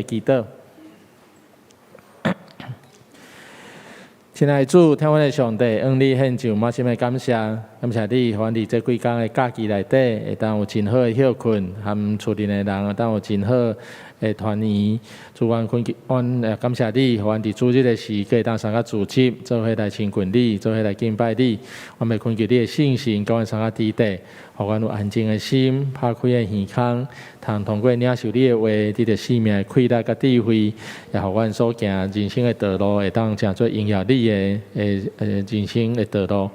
祈禱。親愛的主，疼阮的上帝，向你獻上滿心的感謝，感謝你，予阮佇這幾工的假期內底，會當有真好的歇睏，和厝內的人會當有真好的團圓。主，阮懇求，阮也感謝你，予阮佇主日的時，閣會當相佮聚集，做伙來親近你，做伙來敬拜你。阮欲懇求你的聖神，佮阮相佮佇底，予阮有安靜的心，拍開的耳孔，通通過領受你的話，得著生命的氣力佮智慧，也予阮所行人生的道路，會當成做榮耀你的人生的道路。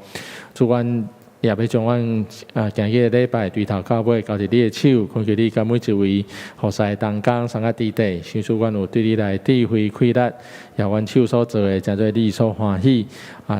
主，阮也欲將阮今日的禮拜對頭到尾交佇你的手，懇求你佮每一位服侍同工相佮佇底，賞賜阮有對你來智慧氣力，也阮手所做的，成做你所歡喜，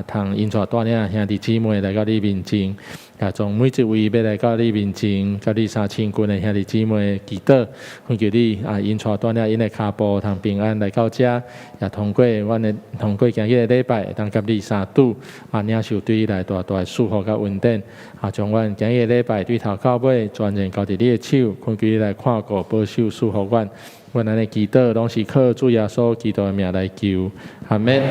通引帶帶領兄弟姊妹來到你面前，也將每一位欲來到你面前，佮你相親近的兄弟姊妹祈禱，懇求你引帶帶領𪜶的跤步通平安來到遮，也通過阮的通過今日的禮拜，會當佮你相拄，領受對你來大大的祝福佮恩典，將阮今日的禮拜對頭到尾全然交佇你的手，懇求你來看顧保守祝福阮，阮按呢祈禱，攏是靠主耶穌基督的名來求，阿們。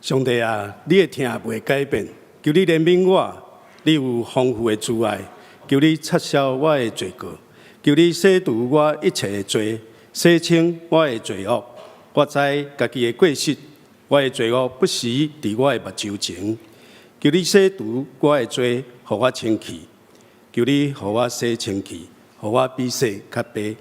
上帝啊，你的疼袂改變，求你憐憫我，你有豐富的慈愛，求你擦消我的罪過，求你洗除我一切的罪，洗清我的罪惡。我知家己的過失，我的罪惡不時佇我的目睭前。求你洗除我的罪，予我清氣。求你予我洗清氣，予我比雪較白。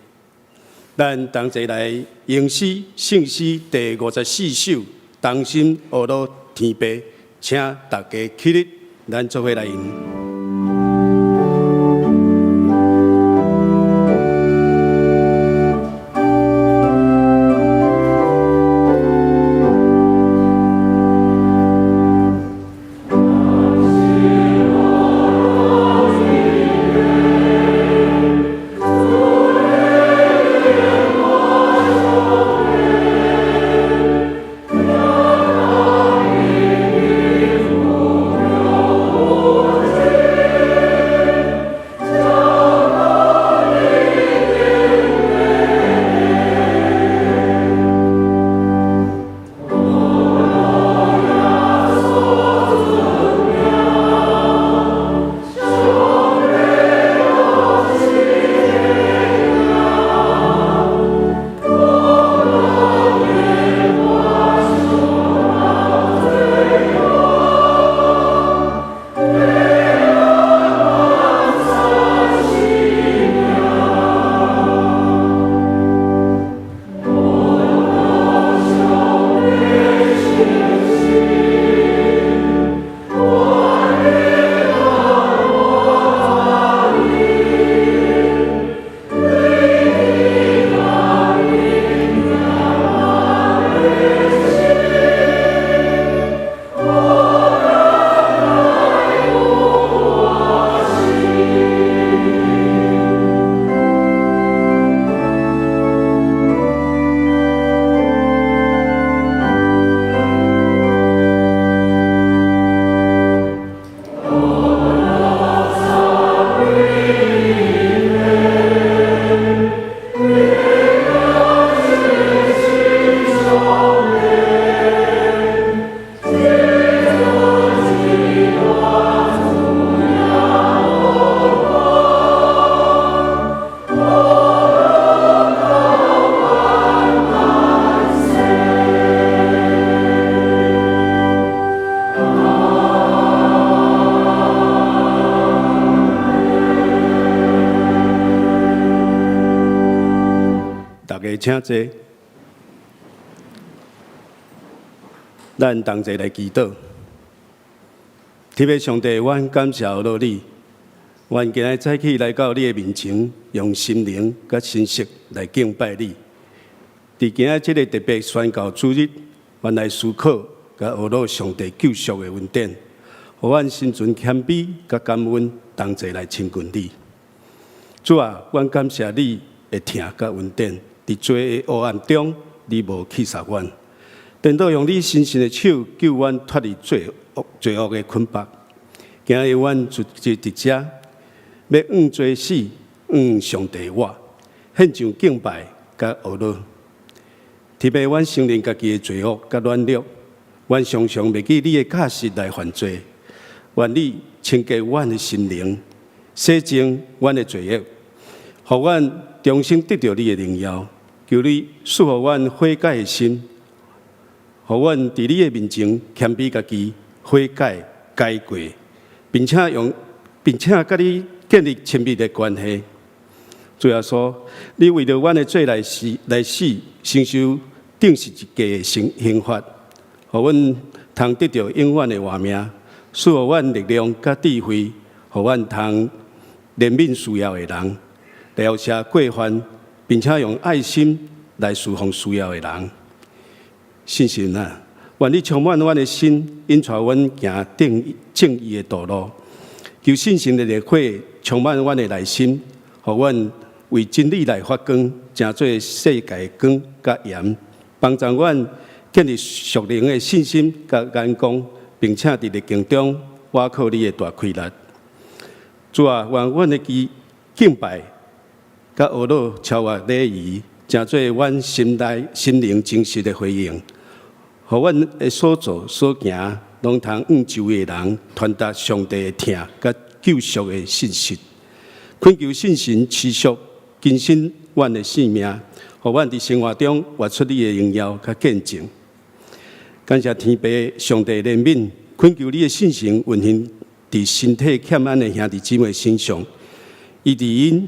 咱同齊來吟詩聖詩第54首，同心學樂天父，請大家起立，咱做伙來吟。大家請坐，咱同齊來祈禱。天父上帝，阮感謝樂你，阮今日早起來到你的面前，用心靈佮信實來敬拜你。佇今仔這个特別宣教主日，阮來思考佮學樂上帝救贖的恩典，予阮心存謙卑佮感恩，同齊來親近你。主啊，阮感謝你的疼佮恩典，佇罪的黑暗中，你無棄殺阮，顛倒用你神聖的手救阮脫離罪惡的捆綁。今日阮就佇遮，欲向罪死，向上帝活，獻上敬拜佮學樂。特別阮承認家己的罪惡佮軟弱，阮常常袂記你的教訓來犯罪。願你清潔阮的心靈，洗淨阮的罪惡，予阮重新得著你的榮耀。求你賜予阮悔改的心，予阮佇你的面前謙卑家己，悔改改過，並且佮你建立親密的關係。主耶穌，你為著阮的罪來死，承受釘十字架的刑罰，予阮通得著永遠的活命，賜予阮力量佮智慧，予阮通憐憫需要的人，饒恕過犯，並且用愛心來侍奉需要的人。聖神啊，願你充滿阮的心，引帶阮行正義的道路。求聖神的烈火充滿阮的內心，予阮為真理來發光，成做世界的光佮鹽，幫助阮建立屬靈的信心佮眼光，並且佇逆境中倚靠你的大氣力。主啊，願阮的敬拜佮學樂超越禮儀，成做阮心內心靈真實的回應。予予阮的所做所行，攏通向周圍的人傳達上帝的疼佮救贖的信息。懇求聖神持續更新阮的生命，予阮佇生活中活出你的榮耀佮見證。感謝天父上帝憐憫，懇求你的聖神運行佇身體欠安的兄弟姊妹身上，醫治𪜶，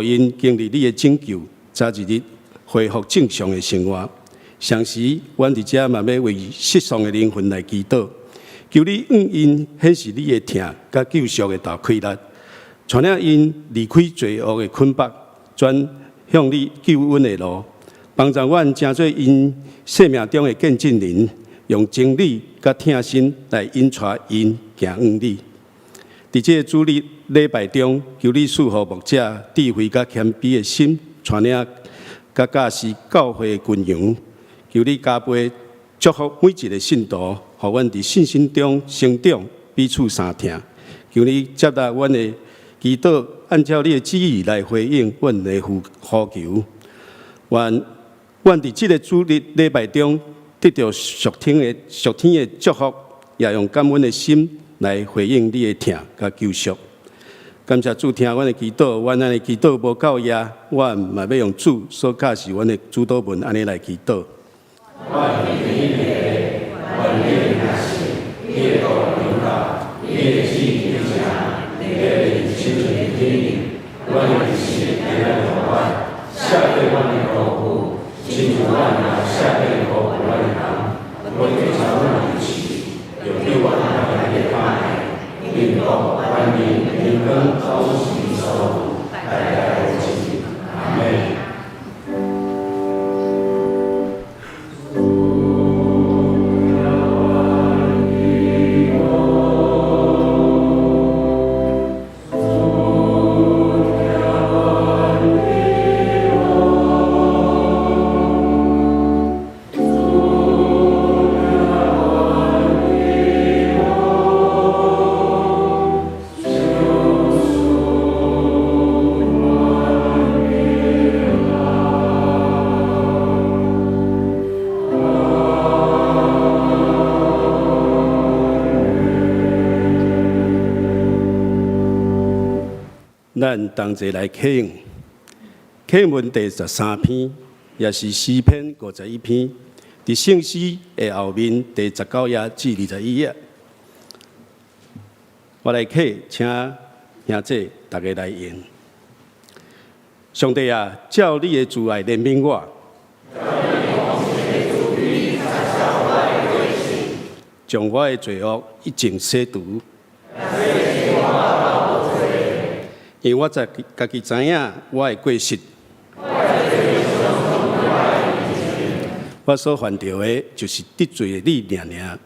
予𪜶經歷你的拯救，早一日恢復正常的生活。同時，阮佇遮嘛欲為失喪的靈魂來祈禱，求你向𪜶顯示你的疼佮救贖的大氣力，帶領𪜶離開罪惡的捆綁，轉向你救恩的路，幫助阮成做𪜶生命中的見證人，用真理佮疼心來引帶𪜶行向你。佇這個主日禮拜中，求你賜予牧者智慧佮謙卑的心，帶領佮教示教會的群羊。求你加倍祝福每一个信徒，予阮佇信心中成長，彼此相疼。求你接納阮的祈禱，按照你的旨意來回應阮的呼求。願阮佇這个主日禮拜中得著屬天的祝福，也用感恩的心來回應你的疼佮救贖。感謝主聽阮的祈禱，阮按呢祈禱無夠額，阮嘛欲用主所教示阮的主禱文按呢來祈禱。願你的願你的名聖，你的國臨到，你的旨意行，你的義親像佇天頂，阮的一日今仔予阮，赦免阮的辜負，親像阮也赦免辜負阮的人。袂予阮入試，著救阮脫離歹的。因國、權柄、榮光攏是你所有，代代無盡。阿們。咱同齊來啟用啟文第13篇，也是詩篇51篇，佇聖詩的後面第19頁至21頁。我來啟，請兄弟逐家來用。上帝啊，照你的慈愛憐憫我，將我的罪惡一淨洗除。因為我家己知影我的過失，我所犯著的，就是得罪你爾爾。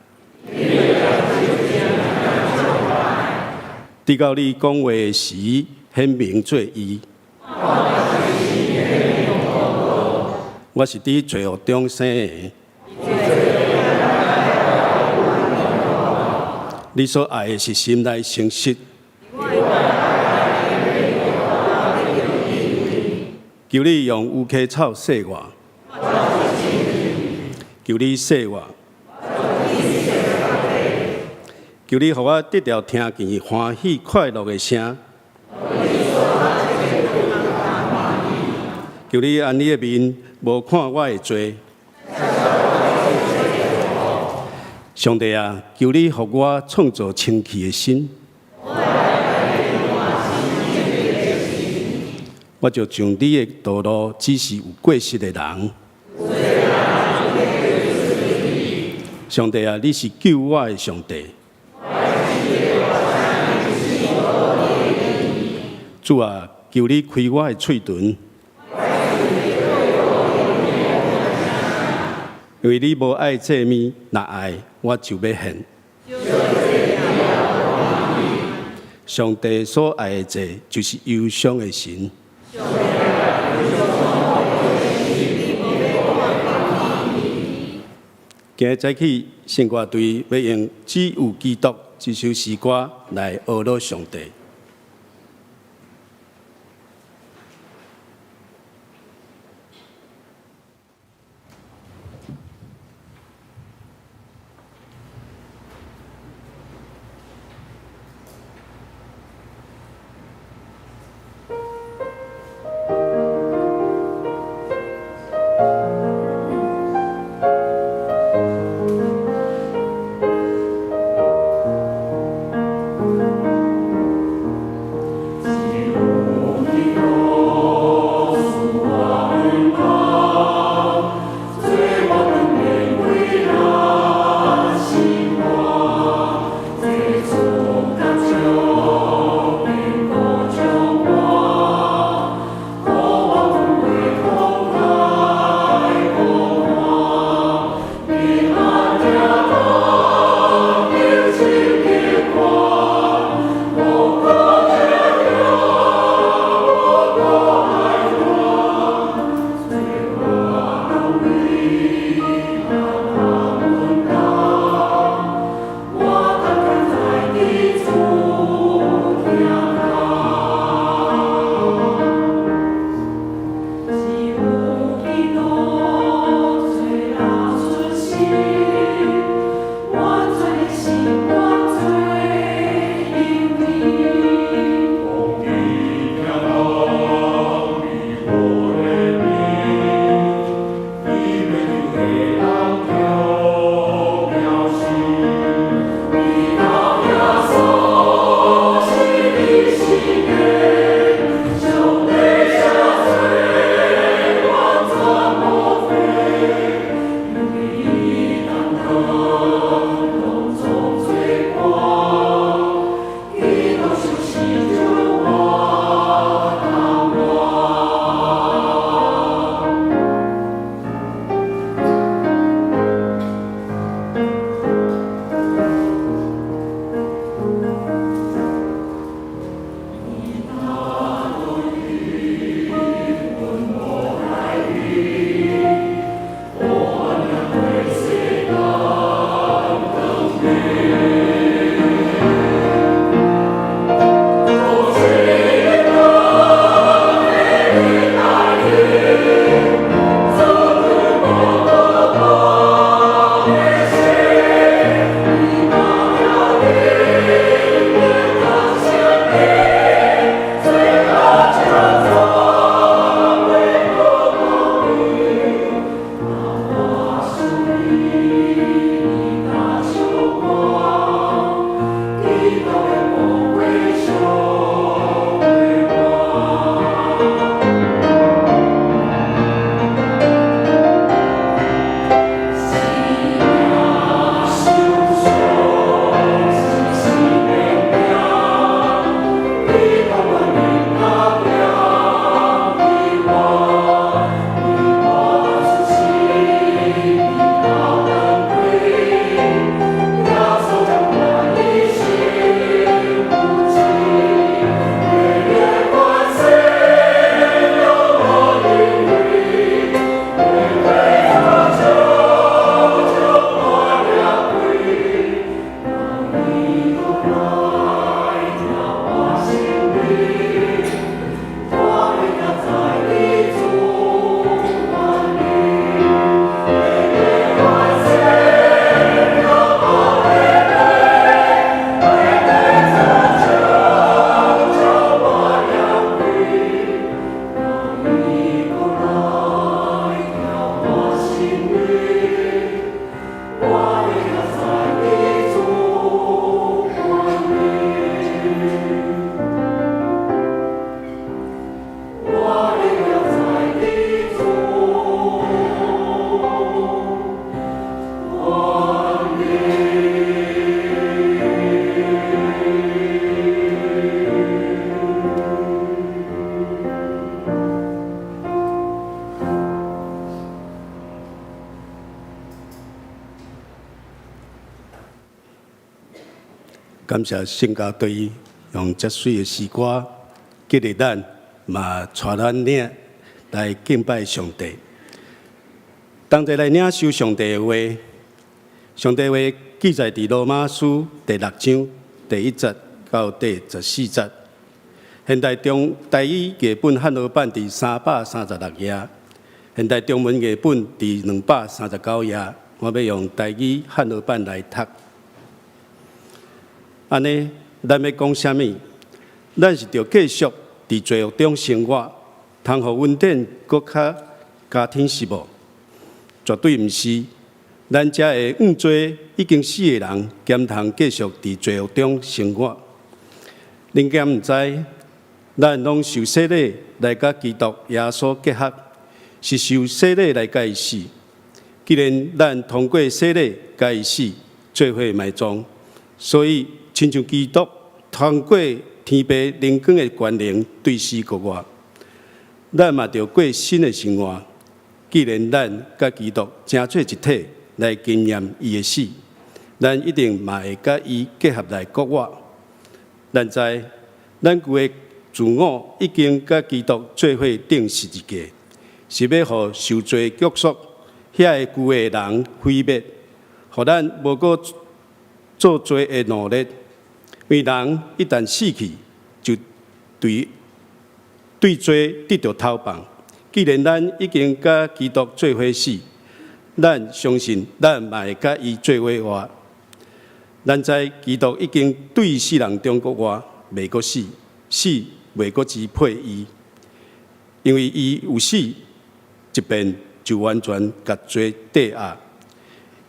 直到你講話時，顯明做義。我是佇罪惡中生的。你所愛的是心內誠實。求你用烏溪草洗我，求你洗我，求你予我得著聽見歡喜快樂的聲。求你按你的面無看我的罪。上帝啊，求你予我創造清氣的心。我就上你的道路，指示有過失的人。上帝啊，你是救我的上帝。主啊，求你開我的喙唇，因為你無愛祭物，若愛我就欲獻。上帝所愛的祭，就是憂傷的心。今日早起，聖歌隊欲用《只有基督》這首詩歌來呵咾上帝。感謝聖歌隊用遮媠的詩歌激勵咱，嘛帶咱領來敬拜上帝。同齊來領受上帝的話，上帝話記載佇羅馬書第六章第一節到第十四節。現代中台語譯本漢和版佇336頁，現代中文譯本佇239頁。我欲用台語漢和版來讀。按呢，咱欲講啥物？咱是著繼續佇罪惡中生活，通予恩典閣較加添是無？絕對毋是。咱才會向做已經死的人，兼通繼續佇罪惡中生活。恁敢毋知？咱攏受洗禮來佮基督耶穌結合，是受洗禮來佮伊死。既然咱通過洗禮佮伊死，做伙埋葬，所以親像基督通過天父靈光的權能對死復活，咱嘛著過新的生活。既然咱佮基督成做一體來經驗伊的死，咱一定嘛會佮伊結合來復活。咱知，咱舊的自我已經佮基督做伙釘十字架，是欲予受罪約束遐个舊的人毀滅，予咱無閣做罪的奴隸。因為人一旦死去，就對罪得著偷放。既然咱已經佮基督做伙死，咱相信咱嘛會佮伊做伙活。咱知基督已經對死人中復活，袂閣死，死袂閣支配伊，因為伊有死一遍就完全共罪締壓。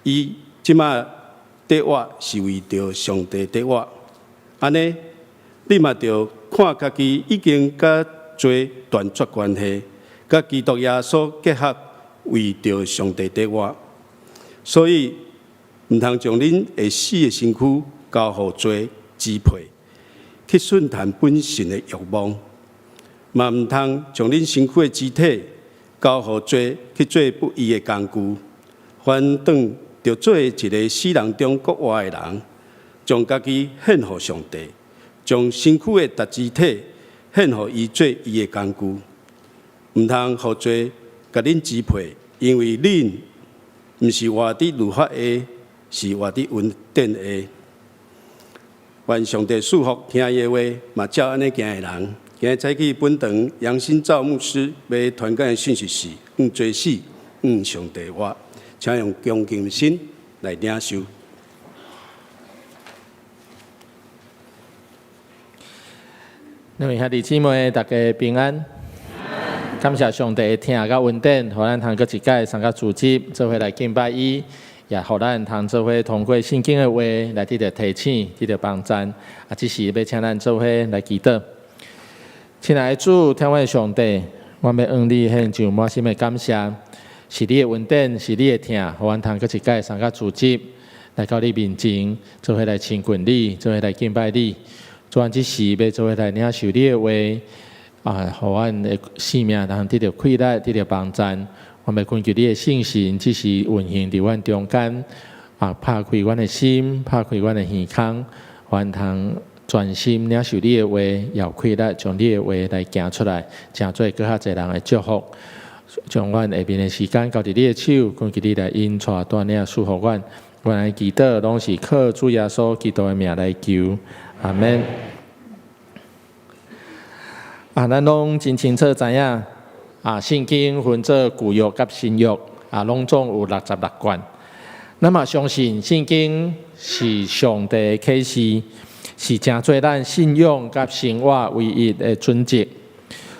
伊這馬得活是為著上帝得活。按呢，你嘛著看家己已經佮罪斷絕關係，佮基督耶穌結合，為著上帝得活。所以，毋通將恁會死的身軀交予罪支配，去順從本性的慾望；嘛毋通將恁身軀的肢體交予罪去做不義的工具。反轉著做一个死人中復活的人，將家己獻予上帝，將身軀的逐肢體獻予伊做伊的工具。毋通予罪共恁支配，因為恁毋是活佇律法下，是活佇恩典下。願上帝賜福聽伊的話，嘛照按呢行的人。今日早起本堂楊新照牧師欲傳講的信息是：向罪死，向上帝活。請用恭敬心來領受。兩位兄弟姊妹，大家平安。感謝上帝的疼佮恩典，予咱通閣一擺參加組織，做伙來敬拜伊，也予咱通做伙通過聖經的話來得著提醒，得著幫贊。啊，這時欲請咱做伙來祈禱。親愛的主，疼阮的上帝，阮欲向你獻上滿心的感謝，是你的恩典，是你的疼，予阮通閣一擺參加組織，來到你面前，做伙來親近你，做伙來敬拜你。主，阮這時欲做伙來領受你的話。啊，予阮的生命通得著氣力，得著幫贊。阮欲懇求你的聖神，這時運行佇阮中間，啊，拍開阮的心，拍開阮的耳孔，阮通專心領受你的話，也有氣力將你的話來行出來，成做閣較濟人的祝福。將阮下面的時間交佇你的手，懇求你來引帶帶領賜福阮。阮的祈禱攏是靠主耶穌基督的名來求，阿們。啊，咱攏真清楚知影，啊，聖經分做舊約佮新約，啊，攏總有六十六卷。咱嘛相信聖經是上帝的啟示，是成做咱信仰佮生活唯一的準則。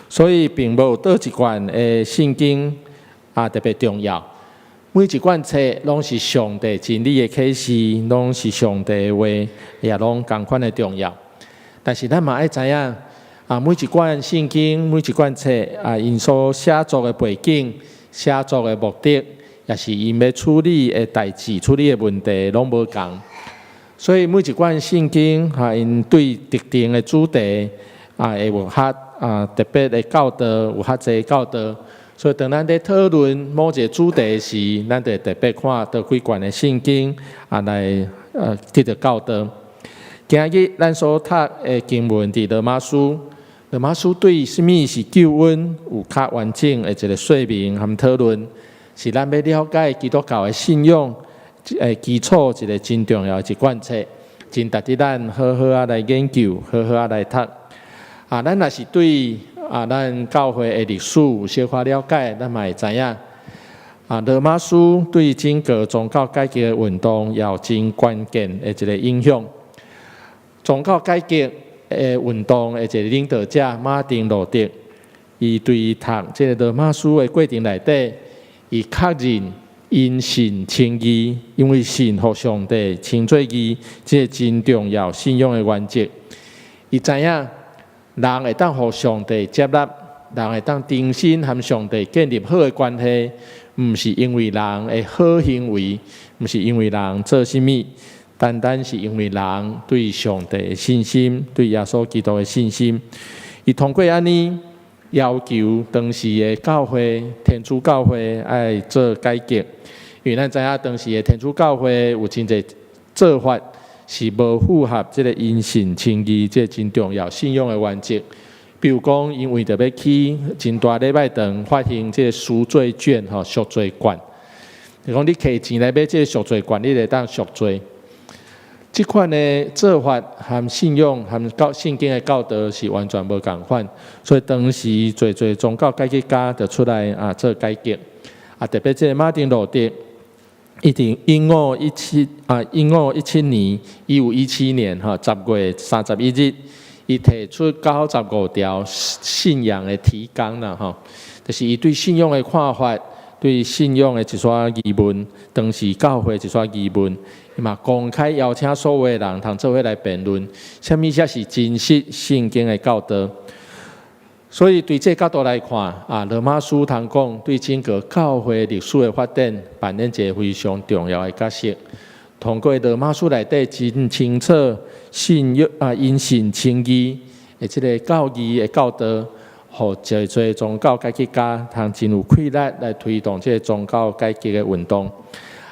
所以，並無佗一卷的聖經啊特別重要。每一卷冊攏是上帝真理的啟示，攏是上帝的話，也攏仝款的重要。但是，咱嘛愛知影。啊，每一卷聖經，每一卷冊啊，𪜶所寫作的背景、寫作的目的，也是𪜶欲處理的代誌、處理的問題，攏無仝。所以每一卷聖經，哈，𪜶對特定的主題啊，會有較啊特別的教導，有較濟教導。所以當咱佇討論某一个主題時，咱就會特別看佗幾卷的聖經啊，來得著教導。今日咱所讀的經文佇羅馬書，羅馬書對啥物是救恩有較完整的一個說明和討論，是咱欲了解基督教的信仰的基礎一個真重要的一貫冊，真值得咱好好仔來研究，好好仔來讀。啊，咱若是對啊，咱教會的歷史有小可了解，咱嘛會知影。啊，羅馬書對整個宗教改革的運動也有真關鍵的一個影響。宗教改革的運動的一個領導者馬丁路德，伊對讀這個羅馬書的過程內底，伊確認因信稱義，因為信予上帝稱做義，這個真重要信仰的原則。伊知影人會當予上帝接納，人會當重新和上帝建立好的關係，毋是因為人的好行為，毋是因為人做啥物，單單是因為人對上帝的信心，對耶穌基督的信心。伊通過按呢要求當時的教會，天主教會愛做改革，因為咱知影當時的天主教會有真濟做法是無符合這個因信稱義這個真重要信仰的原則。比如講，𪜶為著欲起真大禮拜堂發行這個贖罪券吼，贖罪券。就講你提錢來買這個贖罪券，你會當贖罪。這款的做法和信仰和教聖經的教導是完全無仝款，所以當時濟濟宗教改革家就出來啊做改革。啊，特別這個馬丁路德，伊佇1517年，1517年吼10月31日，伊提出95條信仰的提綱啦，吼，就是伊對信仰的看法，對信仰的一撮疑問，當時教會一撮疑問，伊嘛公開邀請所有的人通做伙來辯論，啥物才是真實聖經的教導。所以對這個角度來看，啊，羅馬書通講對整個教會歷史的發展扮演一個非常重要的角色。通過羅馬書內底真清楚信仰啊，因信稱義的這個教義的教導，予濟濟宗教改革家通真有氣力來推動這個宗教改革的運動。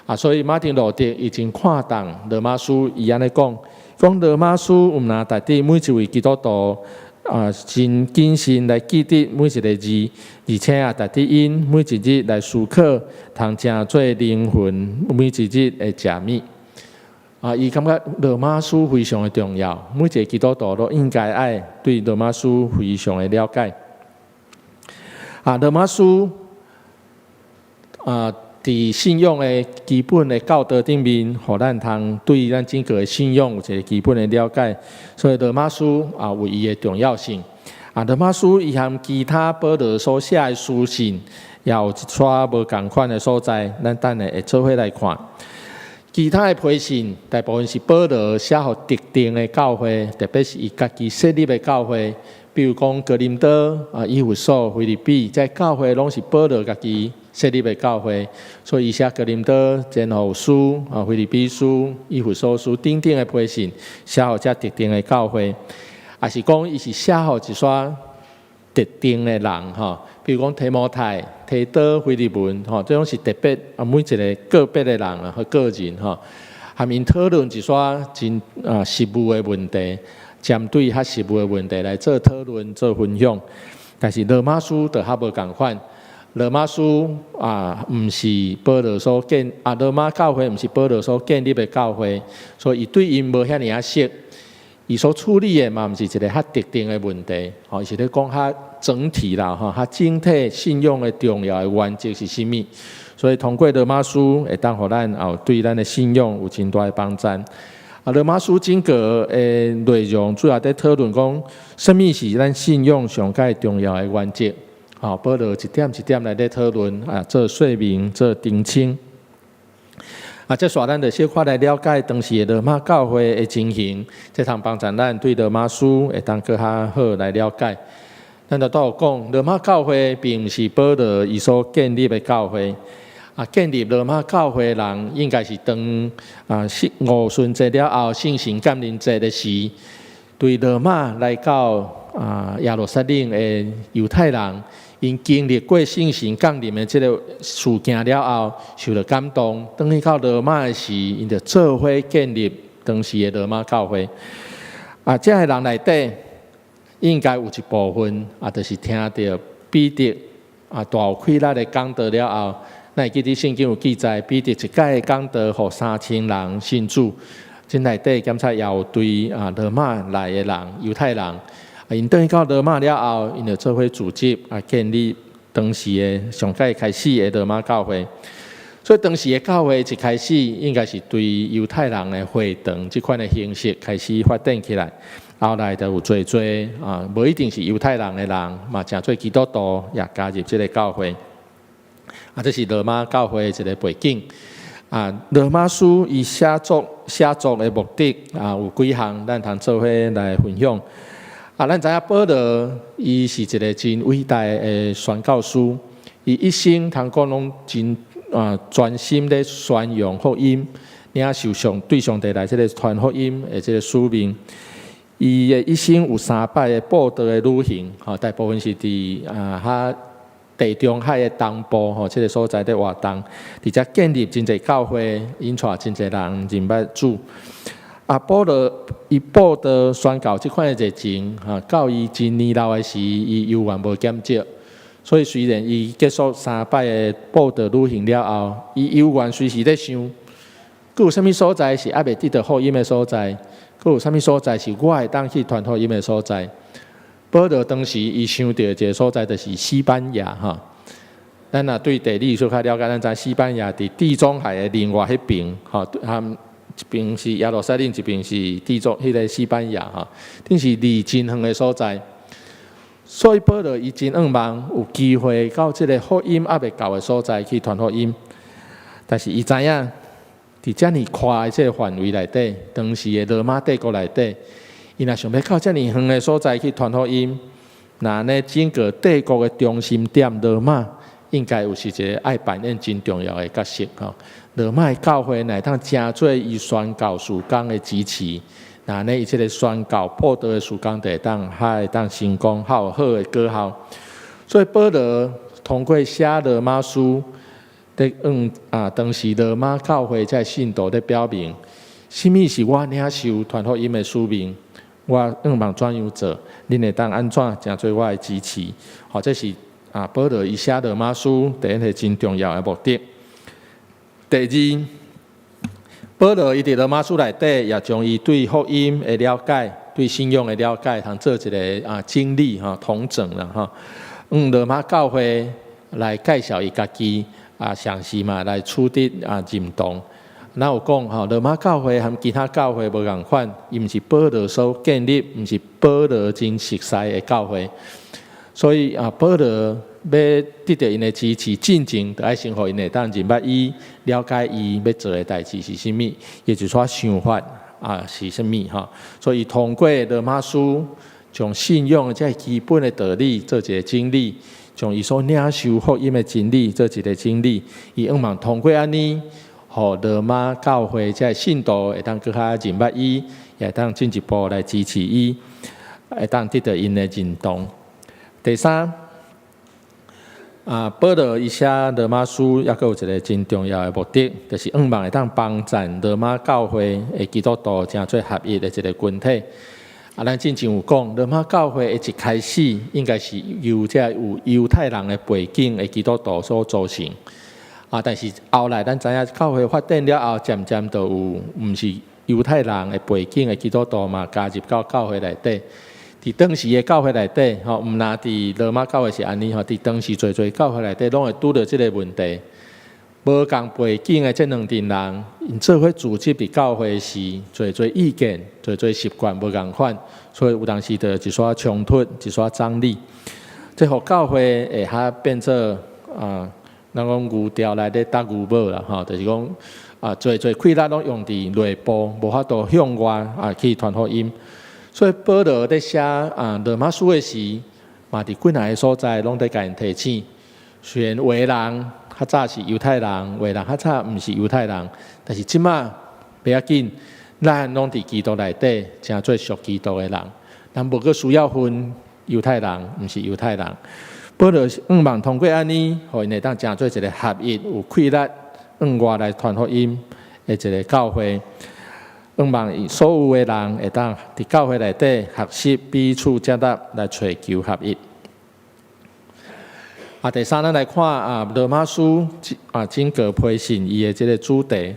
啊，所以馬丁路德伊真看重羅馬書，伊按呢講，講羅馬書毋但值得每一位基督徒啊，真謹慎來記得每一個字，而且也值得𪜶每一日來思考，通成做靈魂每一日的食物。啊，伊感覺羅馬書非常的重要，每一個基督徒都應該愛對羅馬書非常的了解。啊，羅馬書啊，佇信仰的基本的教導頂面，予咱通對咱整個的信仰有一個基本的了解。所以羅馬書啊，有伊的重要性。啊，羅馬書伊和其他保羅所寫的書信，也有一撮無仝款的所在，咱等下會做伙來看。其他的批信，大部分是保羅寫予特定的教會，特別是伊家己設立的教會，比如講哥林多、啊以弗所、腓立比，這教會攏是保羅家己設立的教會，所以伊寫哥林多前後書、啊腓立比書、以弗所書等等的批信，寫予這特定的教會，抑是講伊是寫予一撮特定的人吼，比如講提摩太、提多、腓利門吼，這種是特別啊，每一個個別的人啊和個人吼，含𪜶討論一撮真啊實務的問題，針對較實務的問題來做討論、做分享。但是羅馬書就較無仝款，羅馬書啊，毋是保羅所建啊，羅馬教會毋是保羅所建立的教會，所以伊對𪜶無遐爾仔熟。伊所處理的嘛，毋是一個較特定的問題，吼，伊是咧講較整體啦，吼，較整體信仰的重要的原則是啥物？所以通過羅馬書會當予咱有對咱的信仰有真大的幫助。啊，羅馬書整個的內容主要佇討論講，啥物是咱信仰上蓋重要的原則？吼，保羅一點一點來咧討論啊，做說明，做澄清。啊，這煞咱就小可來了解當時的羅馬教會的情形，這通幫助咱對羅馬書會當閣較好來了解。咱就拄有講，羅馬教會並毋是保羅伊所建立的教會。啊，建立羅馬教會的人應該是當啊五旬節了後聖神降臨節的時，對羅馬來到啊耶路撒冷的猶太人，𪜶經歷過聖神降臨的這個事件了後，受著感動，轉去到羅馬的時，𪜶就做伙建立當時的羅馬教會。啊，這个人內底應該有一部分啊，就是聽著彼得啊大有氣力的講道了後，咱會記得聖經有記載，彼得一擺講道，予3000人信主。這內底檢查也有對啊羅馬來的人，猶太人，啊，𪜶轉去到羅馬了後，𪜶就做伙組織啊，建立當時的上蓋開始的羅馬教會。所以當時的教會一開始應該是對猶太人的會堂這款的形式開始發展起來，後來就有濟濟啊，無一定是猶太人的人，嘛成做基督徒也加入這个教會。啊，這是羅馬教會的一个背景。啊，羅馬書伊寫作的目的啊，有幾項，咱通做伙來分享。啊，咱知影保羅伊是一个真偉大的宣教師，伊一生通講攏真啊專心咧宣揚福音，領受上對上帝來這个傳福音的這个使命。伊的一生有三擺的布道的旅行，吼，大部分是佇啊較地中海的東部吼，這个所在咧活動，佇遮建立真濟教會，引帶真濟人認捌主。啊，保羅伊布道宣教這款的熱情，哈，到伊真年老的時，伊猶原無減少。所以雖然伊結束三擺的布道旅行了後，伊猶原隨時咧想，閣有啥物所在是猶未得到福音的所在？閣有啥物所在是我會當去傳福音的所在？保羅當時伊想著一个所在，就是西班牙哈。咱若對地理小可了解，咱知西班牙佇地中海的另外彼邊，吼，含一邊是耶路撒冷，一邊是地中彼个西班牙哈，頂是離真遠的所在。所以保羅伊真向望有機會到這个福音猶未到的所在去傳福音，但是伊知影佇遮爾寬的這个範圍內底，當時的羅馬帝國內底，伊若想欲到遮爾遠的所在去傳福音，那按呢整個帝國的中心點羅馬，應該有是一个愛扮演真重要的角色吼。羅馬的教會若會當成做伊宣教事工的支持，那按呢伊這个宣教布道的事工就會當較會當成功，較有好的果效。所以保羅通過寫羅馬書，咧向啊當時羅馬教會這信徒咧表明，啥物是我領受傳福音的使命，我向望怎樣做，恁會當按怎成做我的支持。吼，這是啊保羅伊寫羅馬書第一个真重要的目的。第二，保羅伊佇羅馬書內底也將伊對福音的了解、對信仰的了解，通做一个啊整理吼統整啦吼。用羅馬教會來介紹伊家己啊，嘗試嘛來取得啊認同。咱有講吼，羅馬教會和其他教會無仝款，伊毋是保羅所建立，毋是保羅真熟似的教會。所以啊，保羅欲得著𪜶的支持，進前就愛先予𪜶會當認捌伊，了解伊欲做的代誌是啥物，伊一撮想法啊是啥物吼。所以通過羅馬書，將信仰的這基本的道理做一个整理，將伊所領受福音的真理做一个整理，伊向望通過按呢，予羅馬教會這信徒會當閣較認捌伊，也會當進一步來支持伊，會當得到𪜶的認同。第三，啊，保羅伊寫羅馬書，猶閣有一个真重要的目的，就是向望會當幫贊羅馬教會的基督徒成做合一的一个群體。啊，咱進前有講，羅馬教會的一開始應該是由這有猶太人的背景的基督徒所組成。啊，但是後來咱知影教會發展了後，漸漸就有毋是猶太人的背景的基督徒嘛加入到教會內底。佇當時的教會內底，吼，毋但佇羅馬教會是按呢，吼，佇當時濟濟教會內底，攏會拄著這个問題。無仝背景的這兩陣人，𪜶做伙組織佇教會時，濟濟意見、濟濟習慣無仝款，所以有當時就一撮衝突、一撮張力。這予教會會較變做啊，咱講牛牢內咧搭牛母啦，吼，就是講啊，濟濟氣力攏用佇內部，無法度向外啊去傳福音。所以保羅咧寫啊羅馬書的時，嘛佇幾若个所在攏佇共𪜶提醒。雖然有的人較早是猶太人，有的人較早毋是猶太人，但是這馬袂要緊，咱攏佇基督內底，成做屬基督的人，咱無閣需要分猶太人，毋是猶太人。保羅向望通過按呢，予𪜶會當成做一个合一、有氣力向外來傳福音的一个教會。向望所有的人會當佇教會內底學習彼此接納，來揣求合一。第三，咱來看羅馬書整個批信伊的這个主題。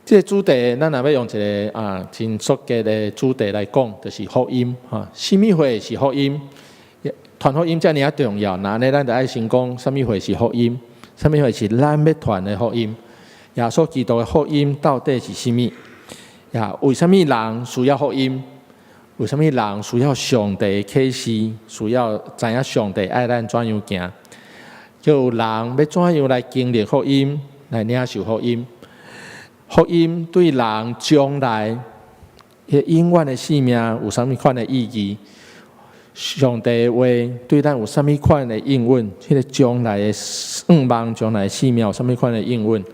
這个主題，咱若欲用一个真縮簡的主題來講，就是福音哈。啥物貨是福音？傳福音遮爾仔重要，那按呢，咱就愛先講啥物貨是福音？啥物貨是咱欲傳的福音？耶穌基督的福音到底是啥物？呀，為啥物人需要福音？為啥物人需要上帝的啟示？需要知影上帝愛咱怎樣行？閣有人欲怎樣來經歷福音，來領受福音？福音對人將來彼永遠的生命有啥物款的意義？上帝的話對咱有啥物款的應允？彼个將來的向望，將來的生命有啥物款的應允？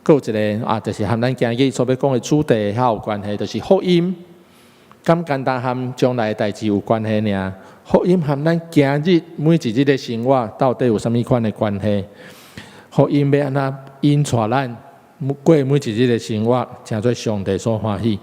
閣有一个，就是和咱今日所欲講的主題較有關係，就是福音。敢干焦和將來的代誌有關係爾？福音和咱今日每一日的生活到底有啥物款的關係？福音欲按怎引帶咱過每一日的生活，成做上帝所歡喜？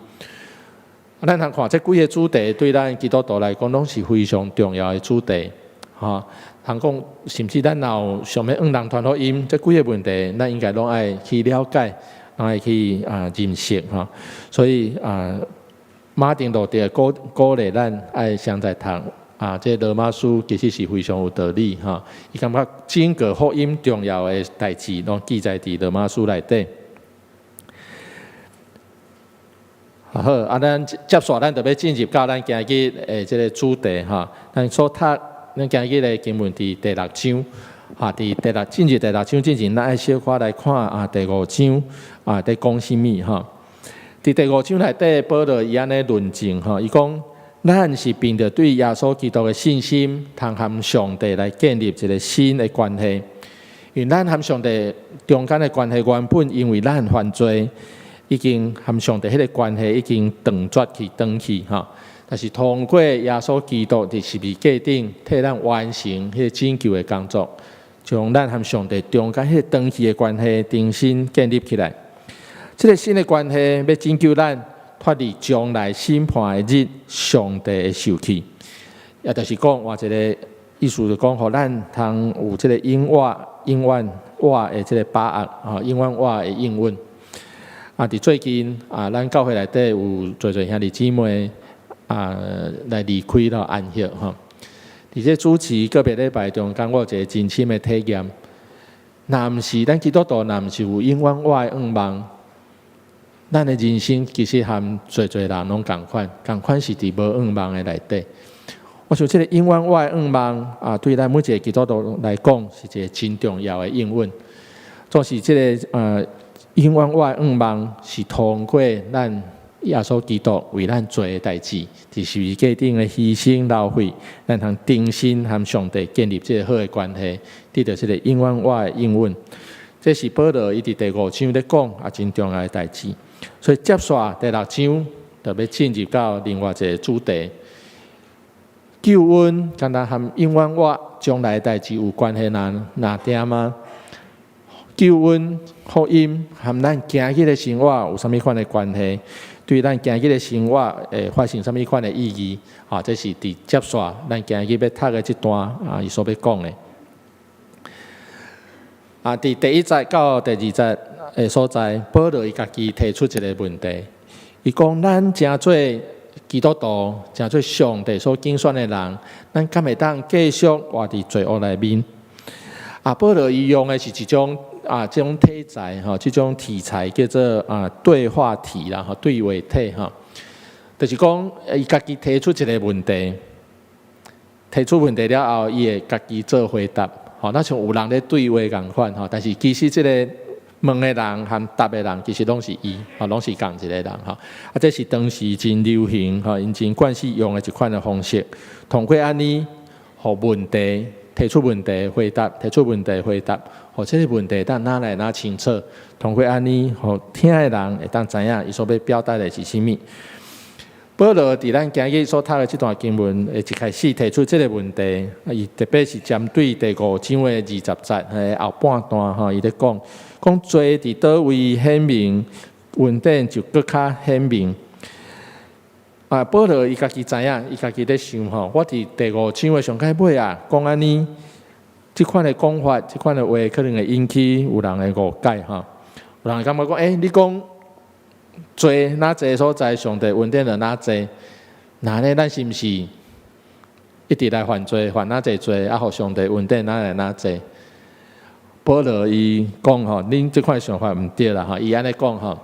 咱通看這幾个主題，對咱基督徒來講，攏是非常重要的主題。吼，通講，甚至咱若有想欲向人傳福音，這幾个問題，咱應該攏愛去了解，攏愛去認識吼。所以馬丁路德鼓勵咱愛先來讀這羅馬書其實是非常有道理吼。伊感覺整個福音重要的代誌，攏記載佇羅馬書內底。好，咱接續咱就欲進入到咱今日的這个主題吼。咱所讀咱今日的經文佇第六章，佇第六進入第六章之前，咱愛小可來看第五章佇講啥物吼。佇第五章內底，保羅伊按呢論證吼，伊講咱是憑著對耶穌基督的信心，通和上帝來建立一个新的關係。因為咱和上帝中間的關係原本因為咱犯罪，已經和上帝彼个關係已經斷絕去、斷去吼。但是通過耶穌基督佇十字架頂替咱完成彼个拯救的工作，將咱和上帝中間彼个斷去的關係重新建立起來。這个新的關係欲拯救咱脫離將來審判的日，上帝的受氣。也就是講，換一个意思就講，予咱通有這个永活、永遠活的這个把握，永遠活的應允。佇最近咱教會內底有濟濟兄弟姊妹來離開了安息吼。佇這主持個別禮拜中間，我有一个真深的體驗。若毋是咱基督徒，若毋是有永遠活的向望，咱的人生其實和濟濟人攏仝款，仝款是佇無向望的內底。我想這个永遠活的向望對咱每一个基督徒來講，是一个真重要的應允。總是這个永遠活的向望是通過咱耶穌基督為咱做的代誌，佇十字架頂的犧牲流血，咱通重新和上帝建立這个好的關係，得著這个永遠活的應允。這是保羅伊佇第五章咧講真重要的代誌。所以接續第六章就欲進入到另外一个主題。救恩敢若和永遠活將來的代誌有關係爾爾定嗎？救恩福音和咱今日的生活有啥物款的關係？對咱今日的生活會發生啥物款的意義？這是佇接續咱今日欲讀的這段伊所欲講的。佇第一節到第二節的所在，保羅伊家己提出一个問題，伊講咱成做基督徒，成做上帝所揀選的人，咱敢會當繼續活佇罪惡內面？保羅伊用的是一種這種體裁吼，這種題材叫做對話體啦，吼，對話體吼，就是講伊家己提出一个問題，提出問題了後，伊會家己做回答，吼，若像有人咧對話仝款吼，但是其實這个問的人和答的人其實攏是伊，吼，攏是仝一个人吼。這是當時真流行吼，𪜶真慣勢用的一款的方式，通過按呢，予問題提出問題回答，提出問題回答，予這个問題當愈來愈清楚。通過按呢，予聽的人會當知影伊所欲表達的是啥物。保羅佇咱今日所讀的這段經文，一開始提出這个問題，伊特別是針對第五章的20節，彼後半段吼，伊咧講，講罪佇佗位顯明，恩典就閣較顯明。啊，保羅伊家己知影，伊家己咧想吼，我佇第五章的上蓋尾啊，講按呢，這款的講法，這款的話，可能會引起有人的誤解吼。有人會感覺講，欸，你講罪若濟所在，上帝恩典就若濟，那按呢咱是毋是一直來犯罪，犯若濟罪，啊，予上帝恩典哪來若濟？保羅伊講吼，恁這款想法毋對啦吼，伊按呢講吼。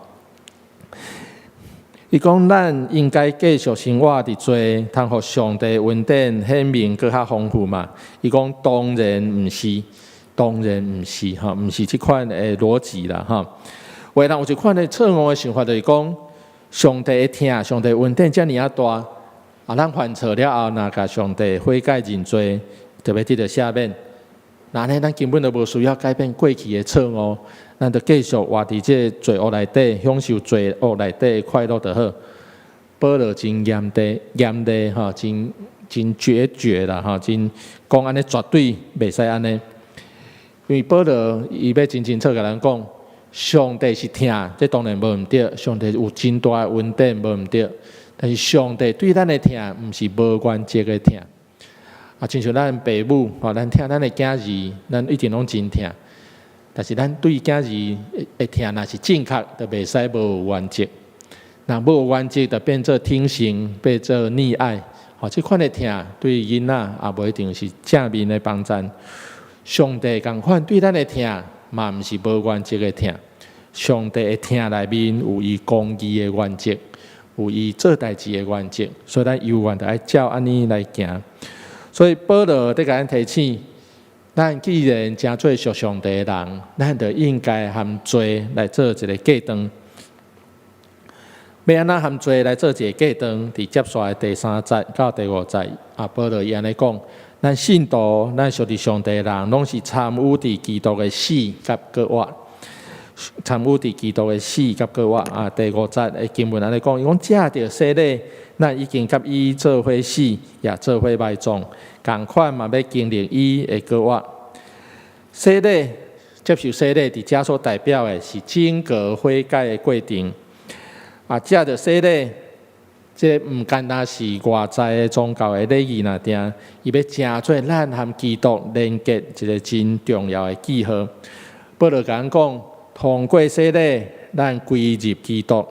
伊講咱應該繼續生活佇罪，通予上帝恩典顯明閣較豐富嘛？伊講當然毋是，當然毋是吼，毋是這款的邏輯啦吼。有的人有一款的錯誤的想法，就是講上帝的疼，上帝恩典遮爾仔大，啊，咱犯錯了後，若共上帝悔改認罪，就欲得著赦免。那按呢，咱根本就無需要改變過去的錯誤，咱就繼續活佇這個罪惡內底，享受罪惡內底的快樂就好。保羅真嚴厲，嚴厲吼，真真決絕啦吼，真講按呢絕對袂使按呢。因為保羅伊欲真清楚共咱講，上帝是疼，這當然無毋對，上帝有真大的恩典無毋對，但是上帝對咱的疼，毋是無原則的疼。啊，親像咱爸母吼，咱疼咱的囝兒，咱一定攏真疼。但是咱對囝兒的疼，若是正確，就袂使無原則。若無原則，就變做聽從，變做溺愛。吼，這款的疼對囡仔也無一定是正面的幫贊。上帝仝款對咱的疼，嘛毋是無原則的疼。上帝的疼內面有伊公義的原則，有伊做代誌的原則，所以咱猶原著愛照按呢來行。所以保羅佇共咱提醒，咱既然成做屬上帝的人，咱就應該和罪來做一个隔斷。欲按怎和罪來做一个隔斷？佇接紲的第三節到第五節，啊，保羅伊按呢講：咱信徒，咱屬佇上帝的人，攏是參與佇基督的死佮復活，參與佇基督的死佮復活。啊，第五節的經文按呢講，伊講藉著洗禮，咱已經佮伊做伙死，也做伙埋葬，仝款嘛欲經歷伊的復活。洗禮，接受洗禮，佇遮所代表的是整個悔改的過程。啊，藉著洗禮，這毋單單是外在的宗教的禮儀爾定，伊欲成做咱和基督連結一个真重要的記號。保羅共咱講，通過洗禮，咱歸入基督，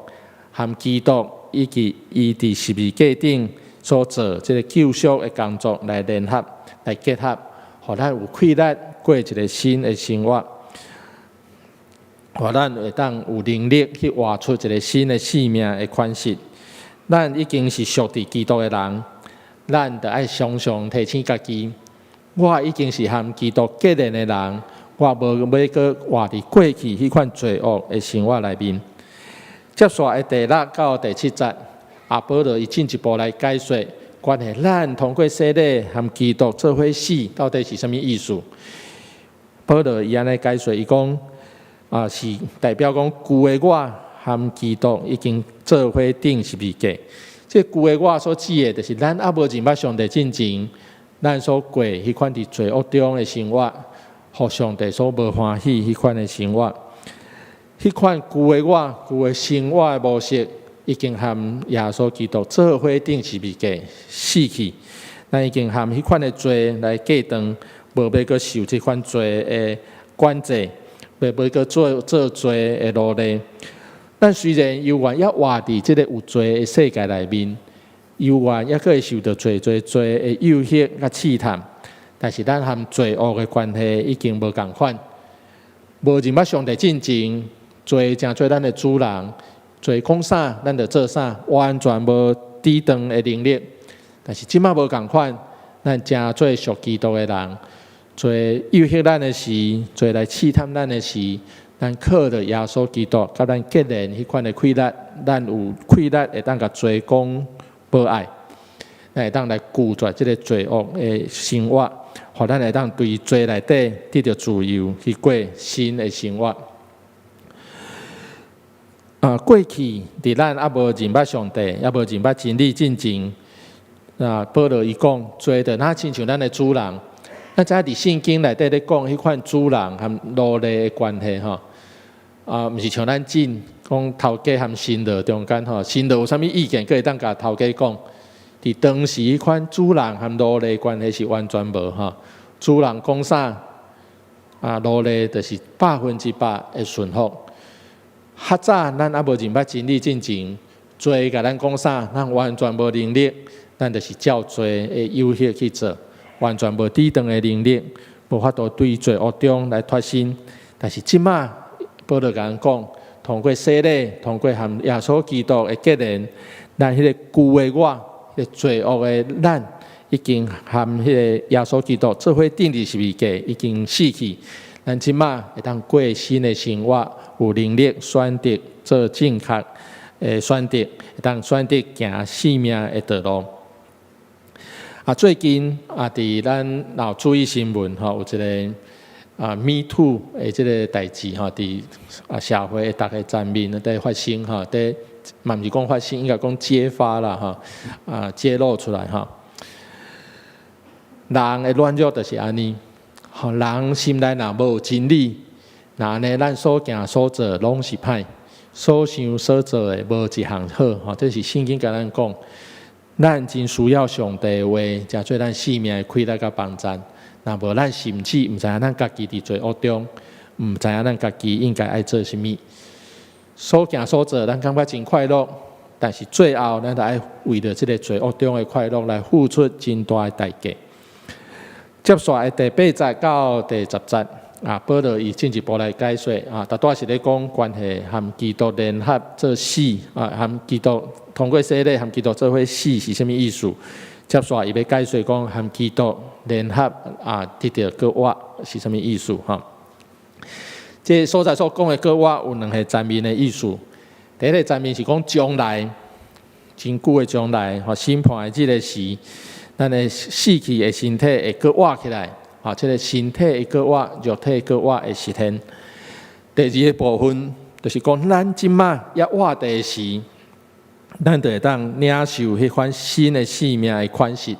和基督以及伊佇十字架頂所做這个救贖的工作來聯合、來結合，予咱有氣力過一个新的生活，予咱會當有能力去活出一个新的生命的款式。咱已經是屬佇基督的人，咱著愛常常提醒家己，我已經是和基督結連的人，我無欲閣活佇過去彼款罪惡的生活內面。接紲的第六到第七節，啊，保羅伊進一步來解說，關係咱通過洗禮和基督做伙死，到底是啥物意思？保羅伊按呢解說，伊講啊，是代表講舊的我和基督已經做伙釘十字架。這舊的我所指的，就是咱猶無認捌上帝進前，咱所過彼款佇罪惡中的生活，予上帝所無歡喜彼款的生活。彼款舊的我、舊的生活的模式，已經和耶穌基督做伙釘十字架死去。咱已經和彼款的罪來隔斷，無欲閣受這款罪的管制，袂欲閣做做罪的奴隸。咱雖然猶原猶活佇這个有罪的世界內面，猶原猶閣會受著濟濟罪的誘惑佮試探，但是咱和罪惡的關係已經無仝款。無認捌上帝進前，罪成做咱的主人，罪講啥，咱就做啥，完全無抵擋的能力。但是這馬無仝款，咱成做屬基督的人，罪誘惑咱的時，罪來試探咱的時，咱靠著耶穌基督，佮咱結連彼款的氣力，咱有氣力會當共罪講無愛，咱會當來拒絕這个罪惡的生活，予咱會當對罪內底得著自由，去過新的生活。啊，過去佇咱猶無認捌上帝，猶無認捌真理進前，啊，保羅伊講，罪就若親像咱的主人。咱知影佇聖經內底咧講彼款主人和奴隸的關係吼，啊，毋是像咱進講頭家和新郎中間吼，新郎有啥物意見，閣會當共頭家講。佇當時彼款主人和奴隸關係是完全無吼，主人講啥，啊奴隸就是100%會順服。較早咱猶無認捌真理進前，罪共咱講啥，咱完全無能力，咱就是照罪的誘惑去做，完全無抵擋的能力，無法度對罪惡中來脫身。但是這馬保羅共咱講，通過洗禮，通過和耶穌基督的結連，咱彼个舊的我，彼个罪惡的咱，已經和彼個耶穌基督做伙釘佇十字架，已經死去。咱這馬會當過新的生活，有能力選擇做正確的選擇，會當選擇行生命的道路。啊，最近啊，佇咱若有注意新聞吼，有一个啊，Me Too 的這个代誌吼，佇啊社會逐个層面佇發生吼，佇嘛毋是講發生，應該講揭發啦吼，啊揭露出來吼。人的軟弱就是按呢，吼，人心內若無真理，若按呢咱所行所做攏是歹，所想所做的無一項好，吼，這是聖經共咱講，咱真需要上帝的話，成做咱生命的氣力佮幫贊。若無咱甚至毋知影咱家己佇罪惡中，毋知影咱家己應該愛做啥物。所行所做，咱感覺真快樂，但是最後，咱著愛為著這个罪惡中的快樂來付出真大的代價。接紲的第八節到第十節，啊，保羅伊進一步來解說啊，拄拄仔是咧講關係和基督聯合做死啊，和基督通過洗禮和基督做伙死是啥物意思？接紲伊欲解說講和基督聯合啊，得著閣活是啥物意思？吼，這个所在所講的閣活有兩个層面的意思。第一个層面是講將來，真久的將來，吼，審判的這个時，咱的死去的身體會閣活起來，啊，這个身體會閣活，肉體閣活會實現。第二个部分就是講，咱這馬猶活佇時，咱就會當領受彼款新的生命的款式，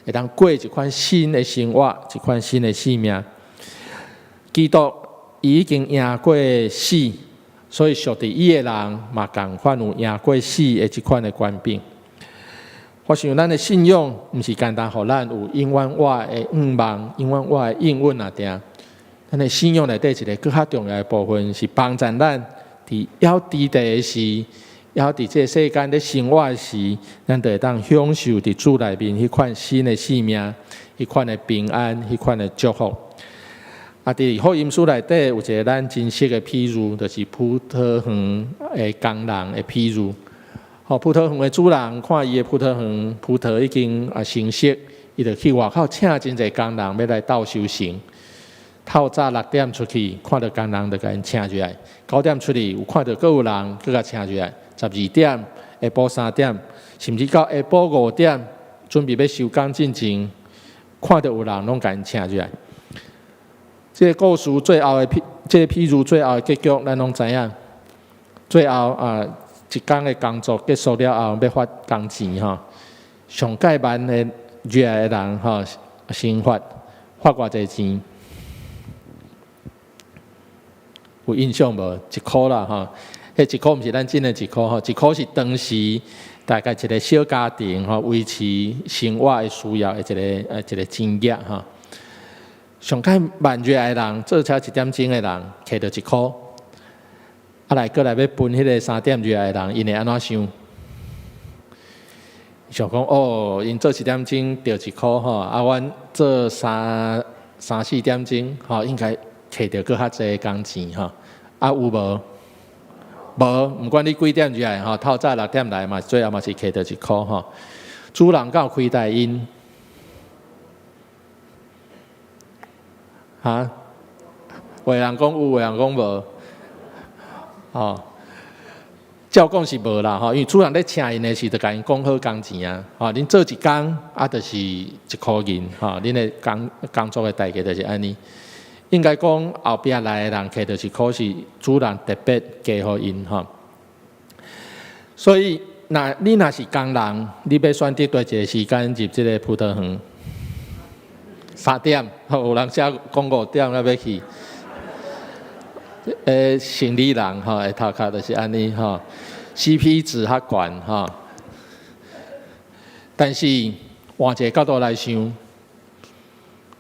會當過一款新的生活，一款新的生命。基督已經贏過死，所以屬佇伊的人嘛仝款有贏過死的這款的權柄。我想咱的信仰毋是簡單，予咱有永遠活的願望，永遠活的應允爾定。咱的信仰內底一个閣較重要的部分，是幫助咱佇猶佇地的時，猶佇這个世間咧生活的時，咱就會當享受佇主內面彼款新的生命，彼款的平安，彼款的祝福。啊，佇福音書內底有一个咱真熟的譬喻，就是葡萄園的工人的譬喻。吼，葡萄園的主人看伊的葡萄園葡萄已經啊成熟，伊就去外口請真濟工人欲來鬥收成。透早6點出去，看著工人就共𪜶請入來；9點出去，有看著閣有人，閣共請入來。12點，下晡3點，甚至到下晡5點，準備欲收工進前，看著有人攏共𪜶請入來。這个故事最後的譬，這个譬喻最後的結局，咱攏知影。最後啊，一工的工作結束了後，欲發工錢吼，上蓋慢的入來的人吼，先發發偌濟錢？有印象無？一箍啦吼，彼一箍毋是咱真的一箍吼，一箍是當時大概一个小家庭吼維持生活的需要的一个錢額吼。上蓋慢入來的人，做超一點鐘的人，摕著一箍，啊來閣來欲分彼个3點入來的人，𪜶會按怎想？想講哦，𪜶做一點鐘著一箍吼，啊，阮做三三四點鐘吼，應該摕著閣較濟工錢吼。啊有無？無，毋管你幾點入來吼，透早6點來嘛，最後嘛是摕著一箍吼。主人敢有虧待𪜶？哈？有的人講有，有的人講無。吼，照講是無啦吼，因為主人咧請𪜶的時，就共𪜶講好工錢啊。吼，恁做一工啊，就是一箍銀吼，恁的工作的代價就是按呢。應該講後壁來的人摕著一箍是主人特別加予𪜶吼。所以，若你若是工人，你欲選擇佗一个時間入這个葡萄園？3點，有人寫講5點才欲去。生理人吼，的頭殼就是按呢吼，CP 值較懸吼。但是換一個角度來想，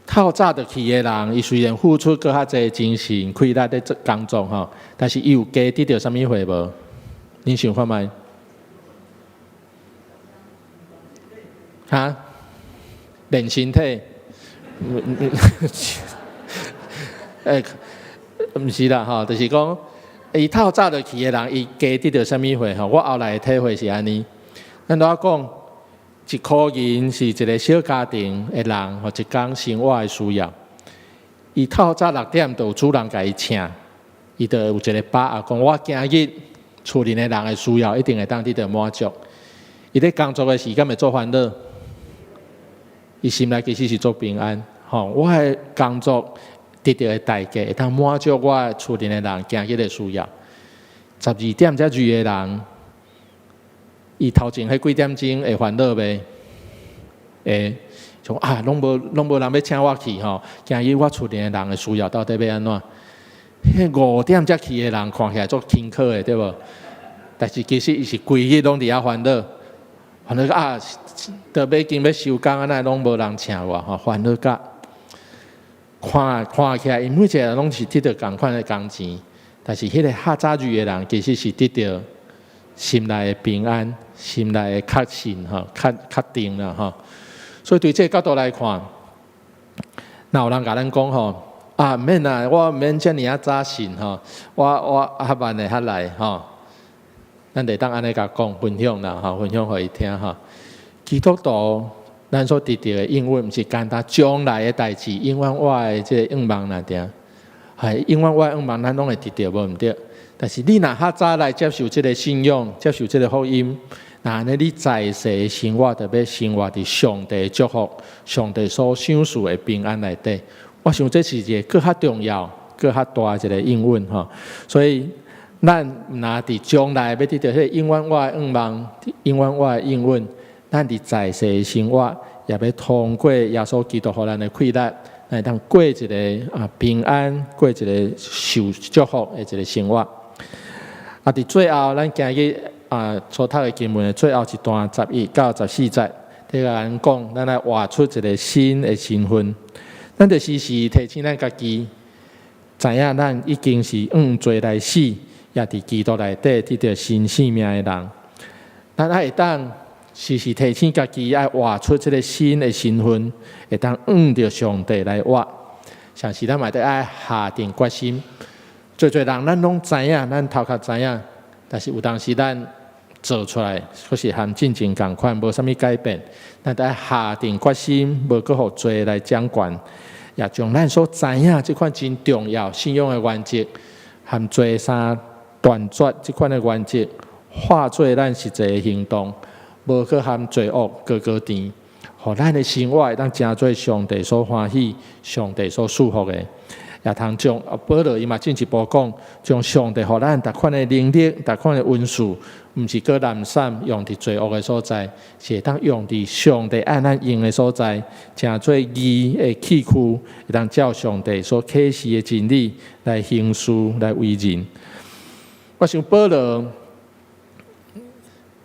透早就去的人，伊雖然付出閣較濟精神、氣力佇做工作吼，但是伊有加得著啥物貨無？恁想看覓？哈？練身體？毋是啦吼，就是講，伊透早就去的人，伊加得著啥物貨吼？我後來的體會是按呢，咱拄仔講，一箍銀是一個小家庭的人，吼，一工生活的需要。伊透早6點就有主人共伊請，伊就有一個把握，講我今日厝裡的人的需要一定會當得著滿足。伊咧工作的時間會足煩惱，伊心內其實是足平安。吼，我的工作得著的代價會當滿足我厝裡的人今日的需要。12點才入的人，伊頭前彼幾點鐘會煩惱袂？會，像啊，攏無人欲請我去吼，今日我厝裡的人的需要到底欲按怎？彼5點才去的人看起來足輕巧的，對無？但是其實伊是規日攏佇遐煩惱，煩惱啊，都欲經欲收工啊，哪會攏無人請我吼，煩惱甲看看起來，𪜶每一個人攏是得著仝款的工錢，但是彼個較早入的人其實是得著心內的平安、心內的確信吼，確確定啦吼。所以對這個角度來看，若有人共咱講吼，啊，毋免啦，我毋免遮爾仔早信吼，我較慢的較來吼，咱會當按呢共講分享啦吼，分享予伊聽吼。基督徒咱所得著的應允，毋是干焦將來的代誌，永遠我的這個願望爾定，係永遠我的願望，咱攏會得著，無毋對。但是你若較早來接受這個信仰，接受這個福音，那按呢你在世的生活就欲生活佇上帝祝福、上帝所賞賜的平安內底。我想這是一個閣較重要、閣較大的一個應允吼。所以咱毋若佇將來欲得著彼個永遠我的願望、永遠我的應允，咱佇在世的生活也欲通過耶穌基督予咱的氣力，來會當過一個平安、過一個受祝福的一個生活。啊！佇最後，咱今日所讀的經文的最後一段11到14節，佇共咱講，咱來活出一個新的身份。咱著時時提醒咱家己，知影咱已經是按罪來死，也佇基督內底得著新生命的人。咱愛會當時時提醒家己，愛活出這個新的身份，會當按著上帝來活。像是咱嘛得愛下定決心。濟濟人，咱攏知影，咱頭殼知影，但是有當時咱做出來，閣是和進前仝款，無啥物改變。咱得愛下定決心，無閣予罪來掌權，也將咱所知影這款真重要信仰的原則，和罪三斷絕這款的原則，化做咱實際的行動，無閣和罪惡擱擱甜，予咱的生活會當成做上帝所歡喜、上帝所賜福的。也通將保羅伊嘛進一步講，將上帝予咱逐款的能力、逐款的恩賜，毋是閣濫散用佇罪惡的所在，是會當用佇上帝愛咱用的所在，成做義的器具，會當照上帝所啟示的真理來行事、來為人。我想保羅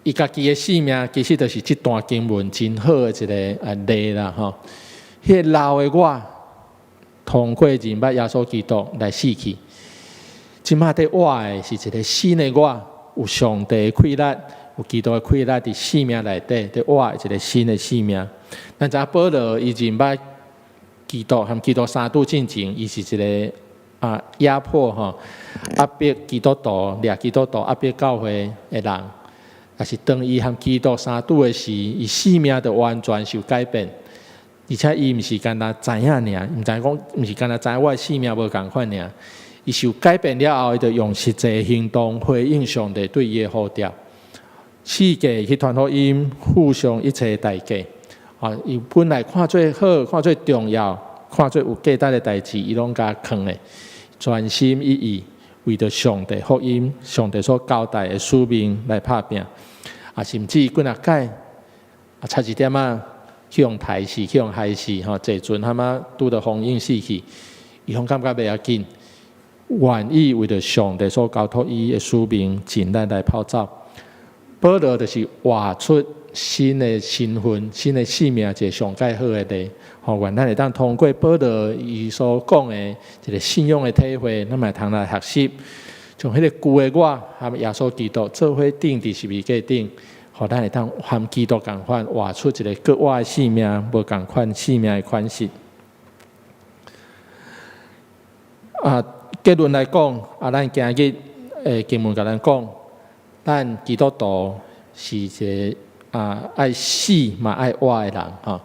伊家己的生命，其實就是這段經文真好的一個例啦吼。彼個老的我，通過認捌耶穌基督來死去，這馬佇活的是一個新的我，有上帝的氣力，有基督的氣力佇生命內底，佇活一個新的生命。咱知影保羅伊認捌基督，和基督相拄進前，伊是一個壓迫吼，壓迫基督徒、掠基督徒、壓迫教會的人。但是當伊和基督相拄的時，伊生命就完全受改變。而且伊毋是干焦知影爾，毋知講，毋是干焦知影我的生命無仝款爾。伊受改變了後，伊就用實際行動回應上帝對伊的呼召，四界去傳福音，付上一切代價。啊，伊本來看做好、看做重要、看做有價值的代誌，伊攏共囥咧，專心一意為著上帝福音、上帝所交代的使命來拍拚。啊，甚至幾若擺差一點仔去予刣死，去予害死，吼，坐船蛤仔拄著風湧死去，伊攏感覺袂要緊。願意為著上帝所交託伊的使命，盡力來跑走。保羅就是活出新的身份、新的生命，一个上蓋好的例。吼，願咱會當通過保羅伊所講的一个信仰的體會，咱嘛會通來學習，將彼个舊的我和耶穌基督做伙釘佇十字架頂，予咱會當和基督仝款活出一个閣活的生命，無仝款生命的款式。啊，結論來講，啊，咱今日的經文共咱講，咱基督徒是一个啊愛死嘛愛活的人吼，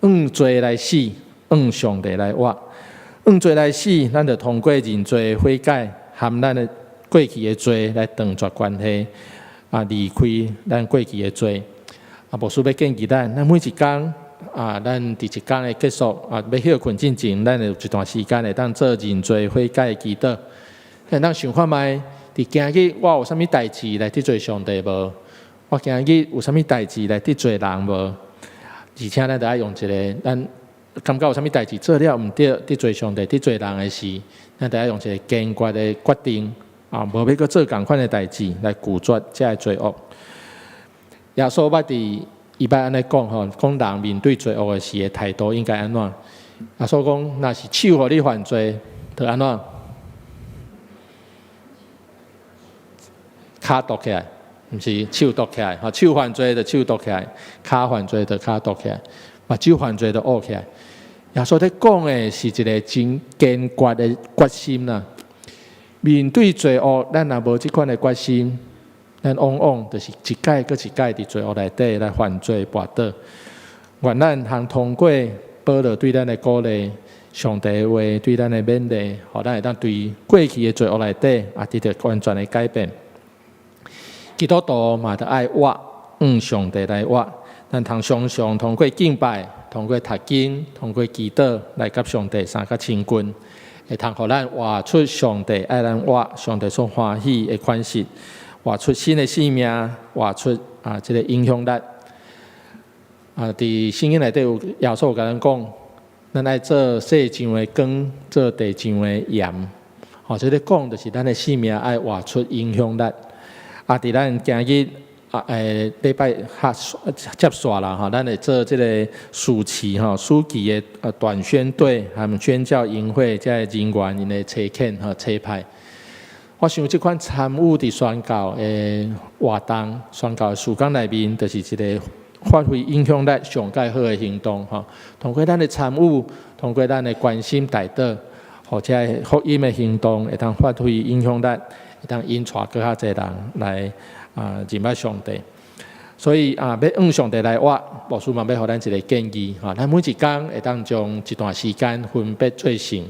按罪來死，按上帝來活。按罪來死，咱就通過認罪悔改，和咱的過去的罪來斷絕關係，啊，離開咱過去的罪。啊，牧師欲建議咱，咱每一工啊，咱佇一工的結束啊，欲歇睏進前，咱有一段時間會當做認罪悔改的祈禱。會當想看覓，佇今日我有啥物代誌來得罪上帝無？我今日有啥物代誌來得罪人無？而且咱著愛用一个，咱感覺有啥物代誌做了毋對，得罪上帝、得罪人的時，咱著愛用一个堅決的決定啊，無欲閣做仝款的代誌來拒絕這个罪惡。耶穌捌佇伊捌按呢講吼，講人面對罪惡的時的態度應該按怎？耶穌講，若是手予你犯罪，著按怎？跤剁起來，毋是手剁起來，吼，手犯罪就手剁起來，跤犯罪就跤剁起來，目睭犯罪就挖起來。耶穌咧講的是一个真堅決的決心啦。面對罪惡，咱若無這款的決心，咱往往就是一擺閣一擺佇罪惡內底來犯罪跋倒。願咱通通過保羅對咱的鼓勵，上帝的話對咱的勉勵，予咱會當對過去的罪惡內底，也得著完全的改變。基督徒嘛，著愛活，按上帝來活。咱通常常通過敬拜，通過讀經，通過祈禱來佮上帝相較親近，會通予咱活出上帝愛咱活，上帝所歡喜的款式，活出新的生命，活出啊這个影響力。啊，佇聖經內底有耶穌有共咱講，咱愛做世上的光，做地上的鹽。吼，這个講就是咱的生命愛活出影響力。啊，佇咱今日啊，禮拜較接煞啦吼，咱會做這个暑期吼，暑期的短宣隊和宣教營會這个人員𪜶的差遣吼差派。我想這款參與佇宣教的活動、宣教的事工內面，就是一个發揮影響力上蓋好的行動吼。通過咱的參與，通過咱的關心代禱，予這个福音的行動會當發揮影響力，會當引帶閣較濟人來啊認捌上帝。所以啊，欲按上帝來活，牧師嘛欲予咱一个建議吼，咱每一工會當將一段時間分別做聖，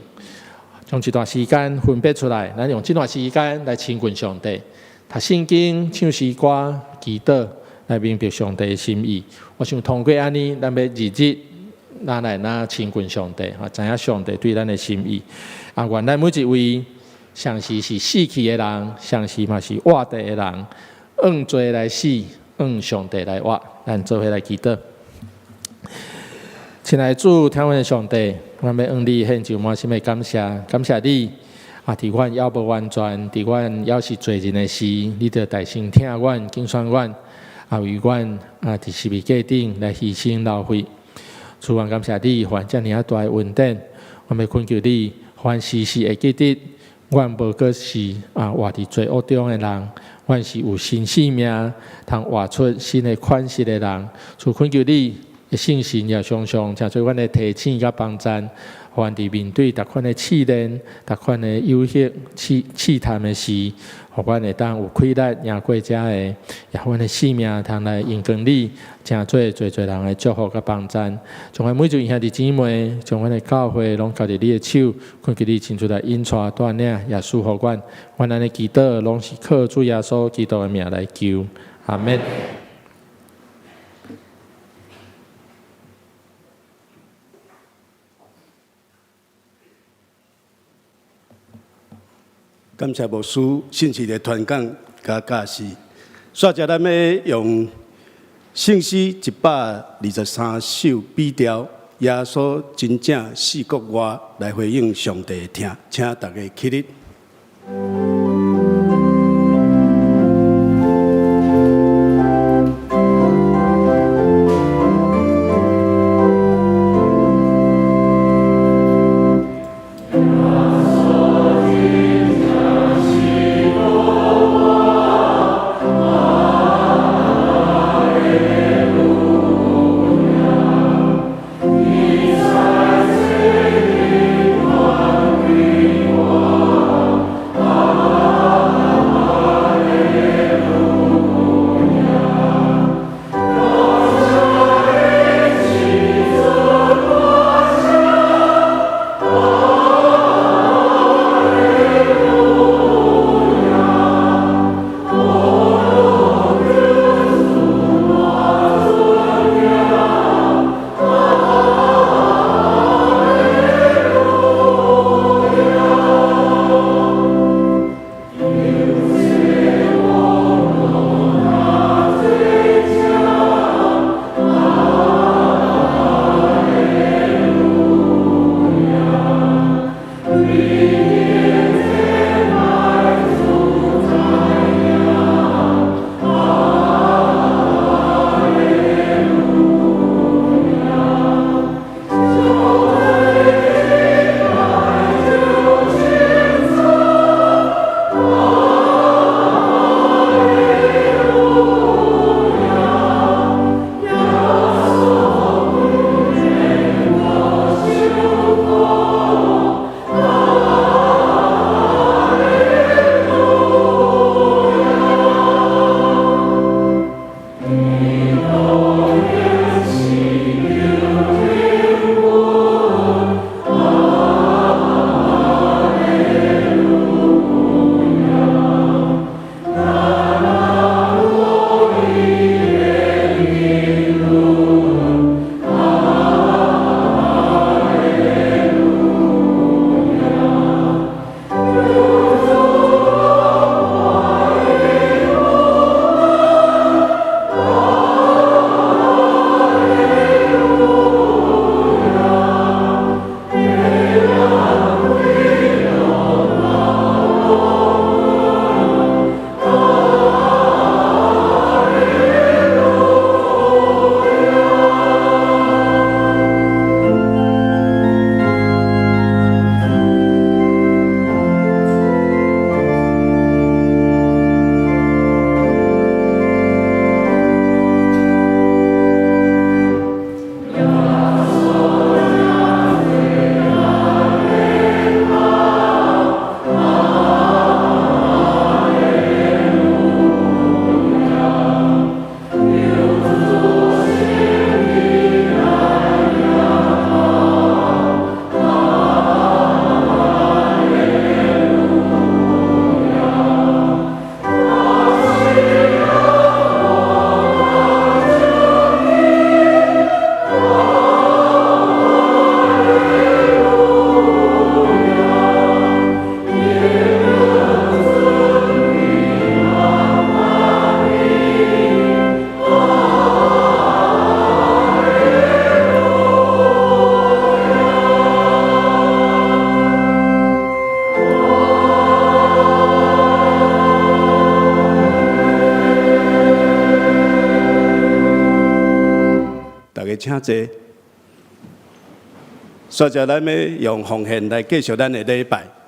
將一段時間分別出來，咱用這段時間來親近上帝，讀聖經、唱詩歌、祈禱，來明白上帝的心意。我想通過按呢，咱欲日日咱來若親近上帝，吼，知影上帝對咱的心意。啊，願咱每一位，相時是死去的人，相時嘛是活著的人，按罪來死，按上帝來活。咱做伙來祈禱。親愛的主，疼阮的上帝，阮欲向你獻上滿心的感謝，感謝你啊！佇阮猶無完全，佇阮猶是罪人的時，你就大聲疼阮、揀選阮，啊，為阮啊，佇十字架頂來犧牲流血。主，阮感謝你，予阮遮爾啊大的恩典，阮欲懇求你，予阮時時會記得，阮無閣是啊活佇罪惡中的人，阮是有新生命，通活出新的款式的人。主，懇求你的聖神也常常成做阮的提醒佮幫贊，予阮佇面對逐款的試煉、逐款的誘惑、試探的時，予阮會當有氣力贏過這个，也予阮的生命通來榮光你，成做濟濟人的祝福佮幫贊。將阮每一位兄弟姊妹，將阮的教會攏交佇你的手，懇求你親自來引帶帶領，也賜福阮。阮按呢祈禱，攏是靠主耶穌基督的名來求，阿們。感謝牧師信息的傳講佮教示。煞來咱欲用聖詩123首比調耶穌真正四國外來回應上帝的疼，請大家起立。請坐。煞來咱欲用奉獻來繼續咱的禮拜。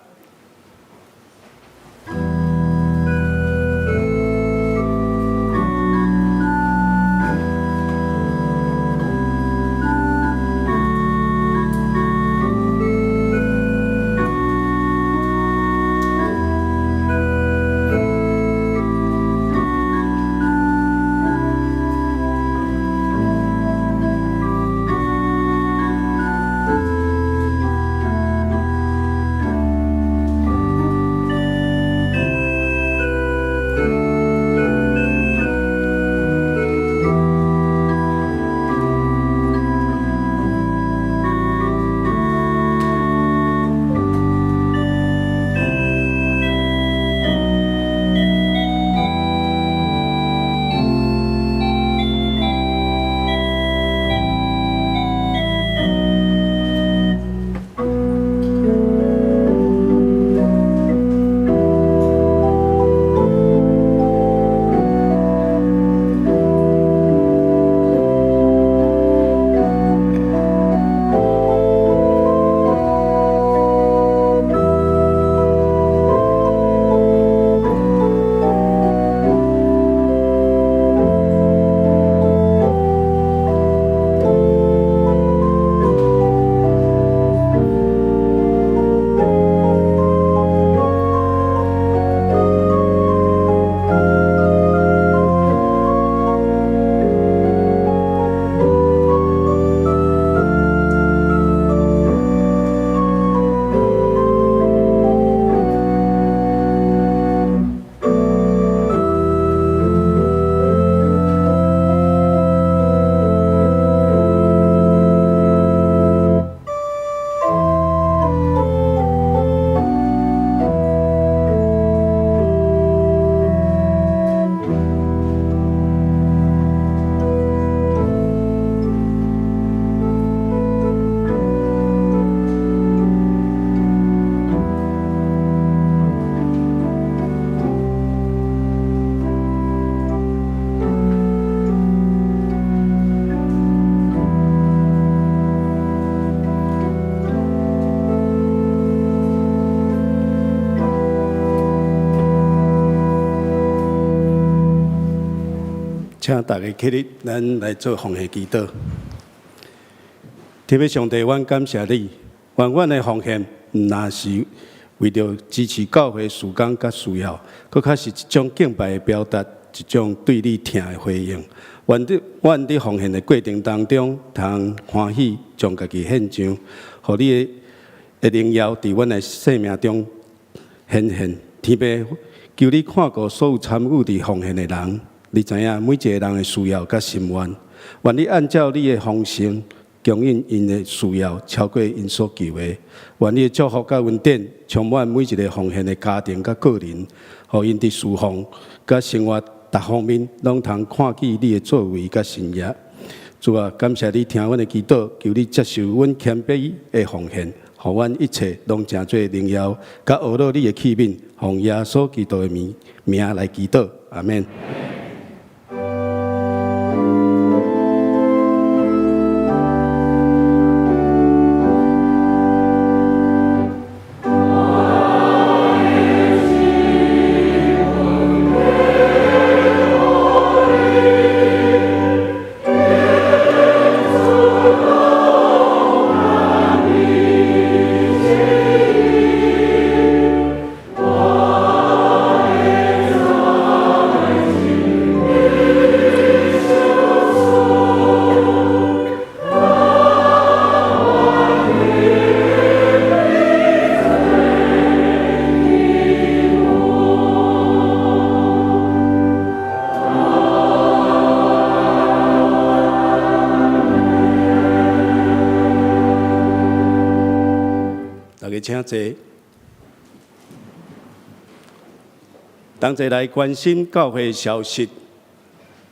請大家起立，咱來做奉獻祈禱。天父上帝，阮感謝你，願阮的奉獻毋但是為著支持教會事工佮需要，閣較是一種敬拜的表達，一種對你疼的回應。願佇阮佇奉獻的過程當中，通歡喜將家己獻上，予你的榮耀佇阮的生命中顯現。天父，求你看顧所有參與佇奉獻的人，你知影每一个人的需要佮心願，願你按照你的豐盛供應𪜶的需要，超過𪜶所求的。願你的祝福佮恩典充滿每一个奉獻的家庭佮個人，予𪜶佇侍奉佮生活逐方面，攏通看見你的作為佮神蹟。主啊，感謝你聽阮的祈禱，求你接受阮謙卑的奉獻，予阮一切攏成做榮耀，佮呵咾你的器皿，奉耶穌基督的名名來祈禱，阿們。大家請坐。同齊來關心教會消息。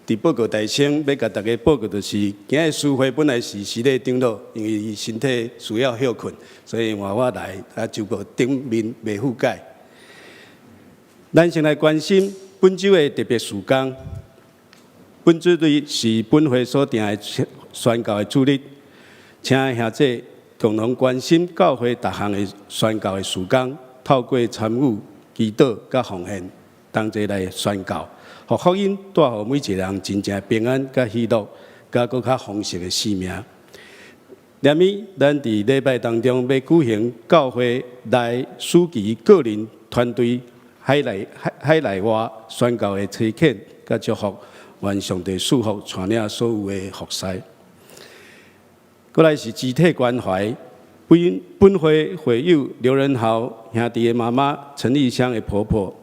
佇報告大先，欲共大家報告就是，今日司會本來是時禮長老，因為伊身體需要歇睏，所以換我來啊，周報頂面袂覆蓋。咱先來關心本週的特別事工。本主日是本會所定的宣教的主日，請兄弟共同關心教會逐項的宣教的事工，透過參與、祈禱佮奉獻，同齊來宣教，予福音帶予每一個人真正平安、佮喜樂、佮閣較豐盛的生命。連咪，咱佇禮拜當中欲舉行教會內暑期個人團隊海內海海內外宣教的差遣佮祝福，願上帝賜福帶領所有的服侍。過來是肢體關懷，本本會會友劉仁豪兄弟的媽媽陳麗香的婆婆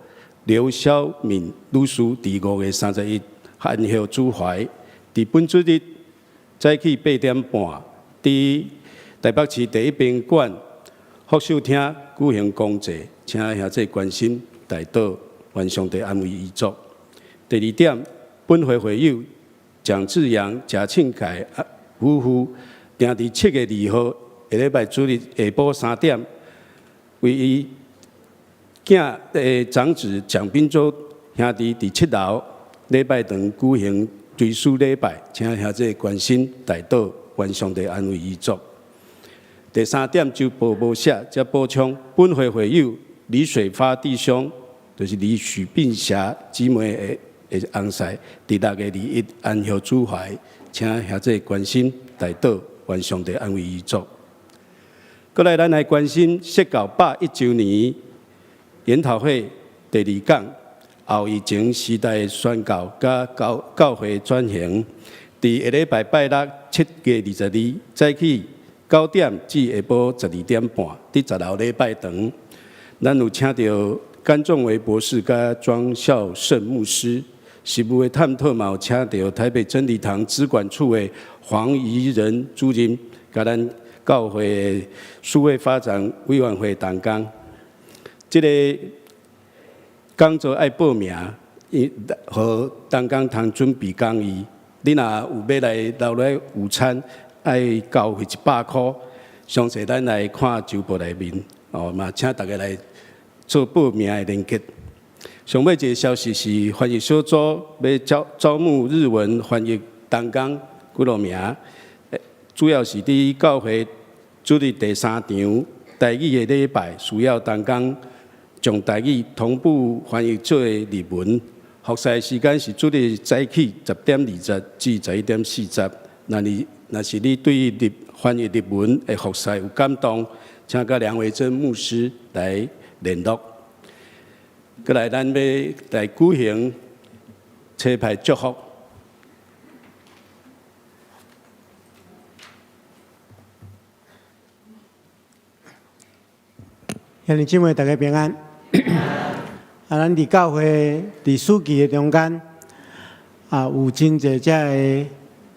劉曉敏女士，佇5月31安息主懷，佇本主日早起8點半，佇台北市第一賓館福壽廳舉行公祭，請兄弟關心代禱，願上帝安慰遺族。第二點，本會會友蔣志陽、賈慶凱夫婦，定佇7月2號下禮拜主日下晡3點，為伊囝的長子蔣斌洲兄弟佇7樓禮拜堂舉行追思禮拜，請兄弟關心代禱，願上帝安慰遺族。第三點就報無寫，才補充本會會友李水發弟兄，就是李許碧霞姊妹的翁婿，佇6月21安息主懷，請兄弟關心代禱，願上帝安慰遺族。過來，咱來關心釋教101週年研討會第二講，後疫情時代宣教佮教教會轉型，佇下禮拜拜六7月22早起9點至下晡12點半，佇10樓禮拜堂，咱有請著甘仲維博士佮莊孝勝牧師，實務的探討嘛有請著台北真理堂資管處的黃怡仁主任，佮咱教會數位發展委員會同工。這個講座愛報名，予同工通準備講義。你若有欲來留來午餐，愛交費100箍。詳細咱來看週報內面，哦嘛，請大家來做報名的連結。上尾一個消息是，翻譯小組欲招招募日文翻譯同工幾落名，主要是佇教會主日第三場台語的禮拜，需要同工將台語同步翻譯做日文，服侍的時間是主日早起10點20至11點40。若你若是你對日翻譯日文的服侍有感動，請佮梁維珍牧師來聯絡。閣來，咱欲來舉行差派祝福。兄弟姊妹，大家平安。啊，咱佇教會佇暑期的中間，啊，有真濟遮个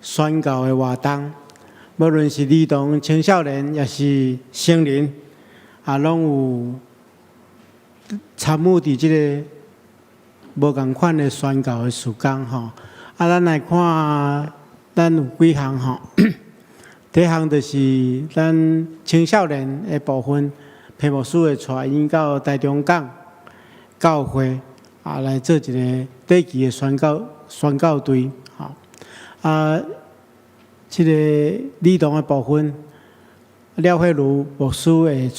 宣教的活動，無論是兒童、青少年，抑是成人，啊，攏有參與佇這个無仝款的宣教的事工吼。啊，咱來看，咱有幾項吼。第一項就是咱青少年的部分。裴牧師會帶𪜶到台中港教會啊，來做一个短期的宣教隊，吼啊，這个兒童的部分，廖慧茹牧師會帶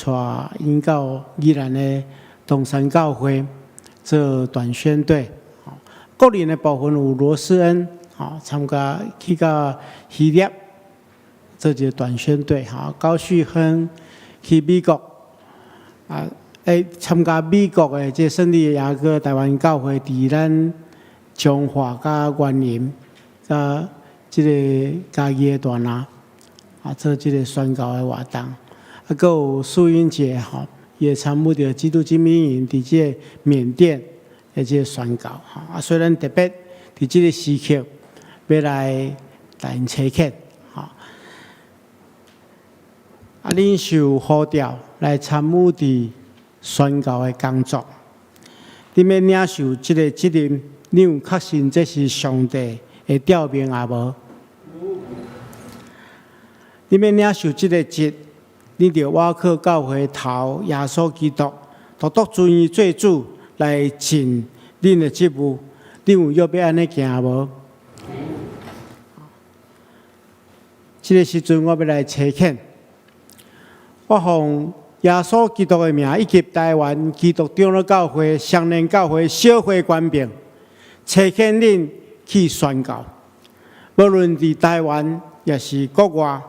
𪜶到宜蘭的東山教會做短宣隊。國人的部分有羅斯恩，吼參加去到希臘做一个短宣隊，吼高旭亨去美國。啊，會參加美國的這聖地亞哥台灣教會，佇咱彰化佮雲林佮這个嘉義的大拿啊，做這个宣教的活動。啊，閣有蘇英杰吼，伊會參與著基督精兵營佇這个緬甸的這个宣教吼。啊，所以咱特別佇這个時刻欲來共𪜶差遣吼。啊，恁受呼召來參與佇宣教的工作，恁欲領受這個責任，恁有確信這是上帝的召命抑無？恁欲領受這個職，恁著倚靠教會頭耶穌基督，獨獨尊伊做主來盡恁的職務。恁有欲欲按呢行無？這个時陣我欲來差遣。我奉耶穌基督的名，以及台灣基督長老教會、雙連教會、小會權柄，差遣恁去宣教。無論佇台灣，抑是國外，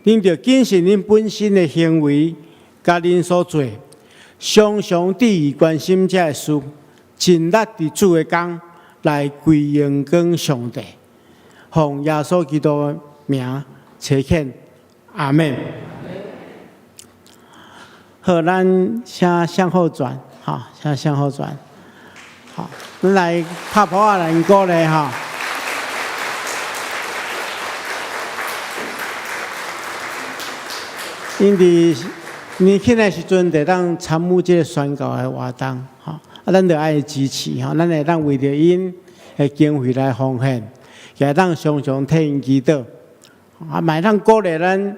恁著謹慎恁本身的行為，佮恁所做，常常注意關心這个事，盡力佇主的工來歸榮光上帝。奉耶穌基督的名差遣，阿們。好，咱先向後轉，好，先向後轉，好，咱來拍噗仔來鼓勵哈。𪜶佇年輕的時陣，就當參與這个宣教的活動，吼，啊，咱著愛支持，吼，咱會當為著𪜶的經費來奉獻，也會當常常替𪜶祈禱，啊，嘛會當鼓勵咱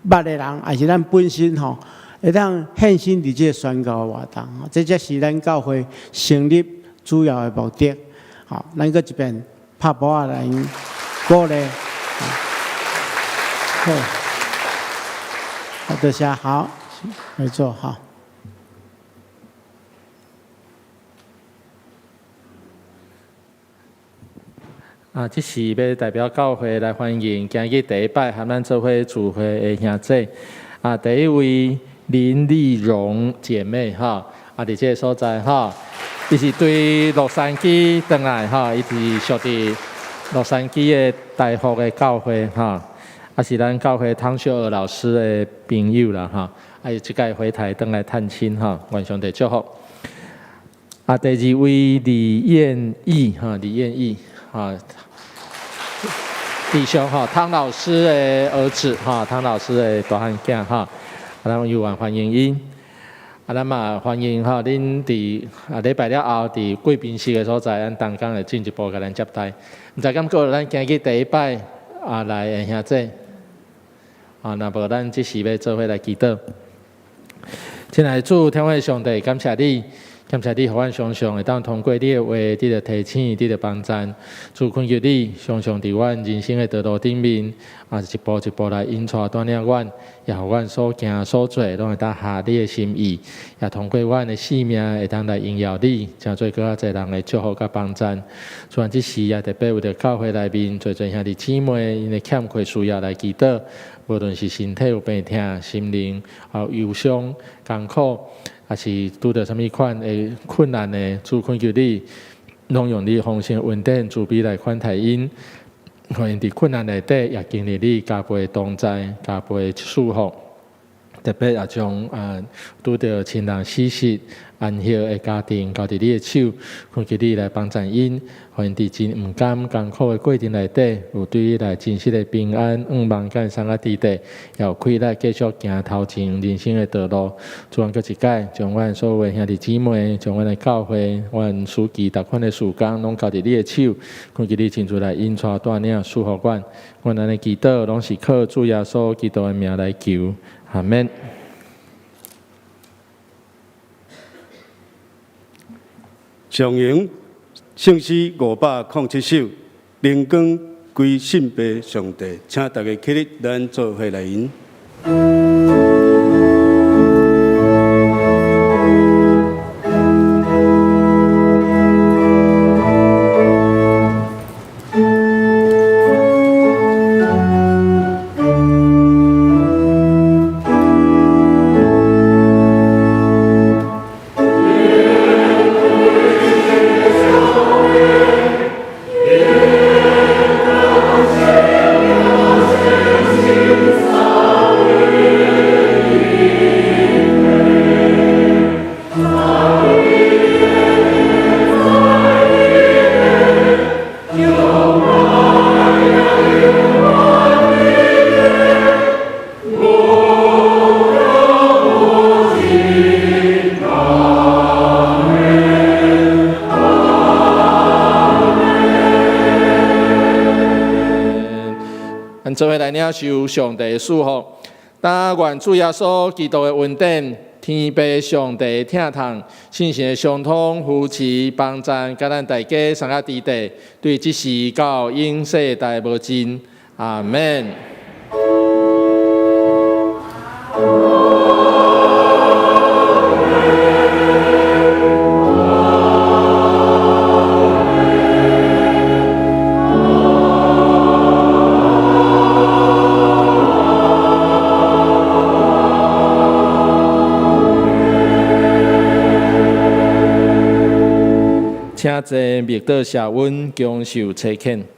捌的人，抑是咱本身吼。會當獻身佇這个宣教的活動，這才是咱教會成立主要的目的。好，咱閣一遍拍噗仔來鼓勵。好，好，多謝，好，來坐好。啊，這是欲代表教會來歡迎今日第一擺和咱做伙聚會的兄姊。啊，第一位林麗蓉姐妹哈，啊，佇這个所在哈，伊是對洛杉磯轉來哈，伊是屬佇洛杉磯的大福的教會哈，啊是咱教會湯秀娥老師的朋友啦哈，啊伊這擺回台轉來探親哈，願上帝祝福。啊，第二位李燕義哈，李燕義哈，弟兄哈，湯老師的兒子哈，湯老師的大漢囝哈。啊，咱有緣歡迎𪜶，啊，咱嘛歡迎吼，恁佇啊禮拜了後，佇貴賓室的所在，咱同工會進一步共咱接待。毋知敢閣有咱今日第一擺啊來的兄姊，啊，若無咱這時欲做伙來祈禱。親愛的主，天父上帝，感謝你，感謝你，予阮常常會當通過你的話，得著提醒，得著幫贊。主懇求你，常常佇阮人生的道路頂面，啊，一步一步來引帶帶領阮，也予阮所行所做，攏會當合你的心意，也通過阮的生命，會當來榮耀你，成做閣較濟人的祝福佮幫贊。主啊，這時也特別為著教會內面濟濟兄弟姊妹，𪜶的欠缺需要來祈禱，無論是身體有病痛、心靈啊憂傷、艱苦，抑是拄著啥物款的困難的，主懇求你，攏用你豐盛恩典慈悲來寬待𪜶，予𪜶佇困難內底也經歷你加倍的同在、加倍的祝福。特別也將啊拄著親人死殁、安息的家庭交佇你的手，懇求你來幫贊𪜶，予𪜶佇真毋甘艱苦的過程內底，有對你來真實的平安、向望佮送仔佇底，也有氣力繼續行頭前人生的道路。主啊，閣一擺，將阮所有的兄弟姊妹，將阮的教會、阮司機逐款的事工，攏交佇你的手，懇求你親自來引帶帶領祝福阮。阮按呢祈禱，攏是靠主耶穌基督的名來求。阿們。上榮聖詩507首，靈光歸信父上帝，請大家起立，咱做伙來吟。咱做伙來領受上帝的祝福，但願主耶穌基督的恩典、天父上帝的疼痛、聖神的相通、扶持、幫贊，佮咱大家三個佇底，對這時到永世代無盡。阿們。請坐，默禱謝恩，享受差遣。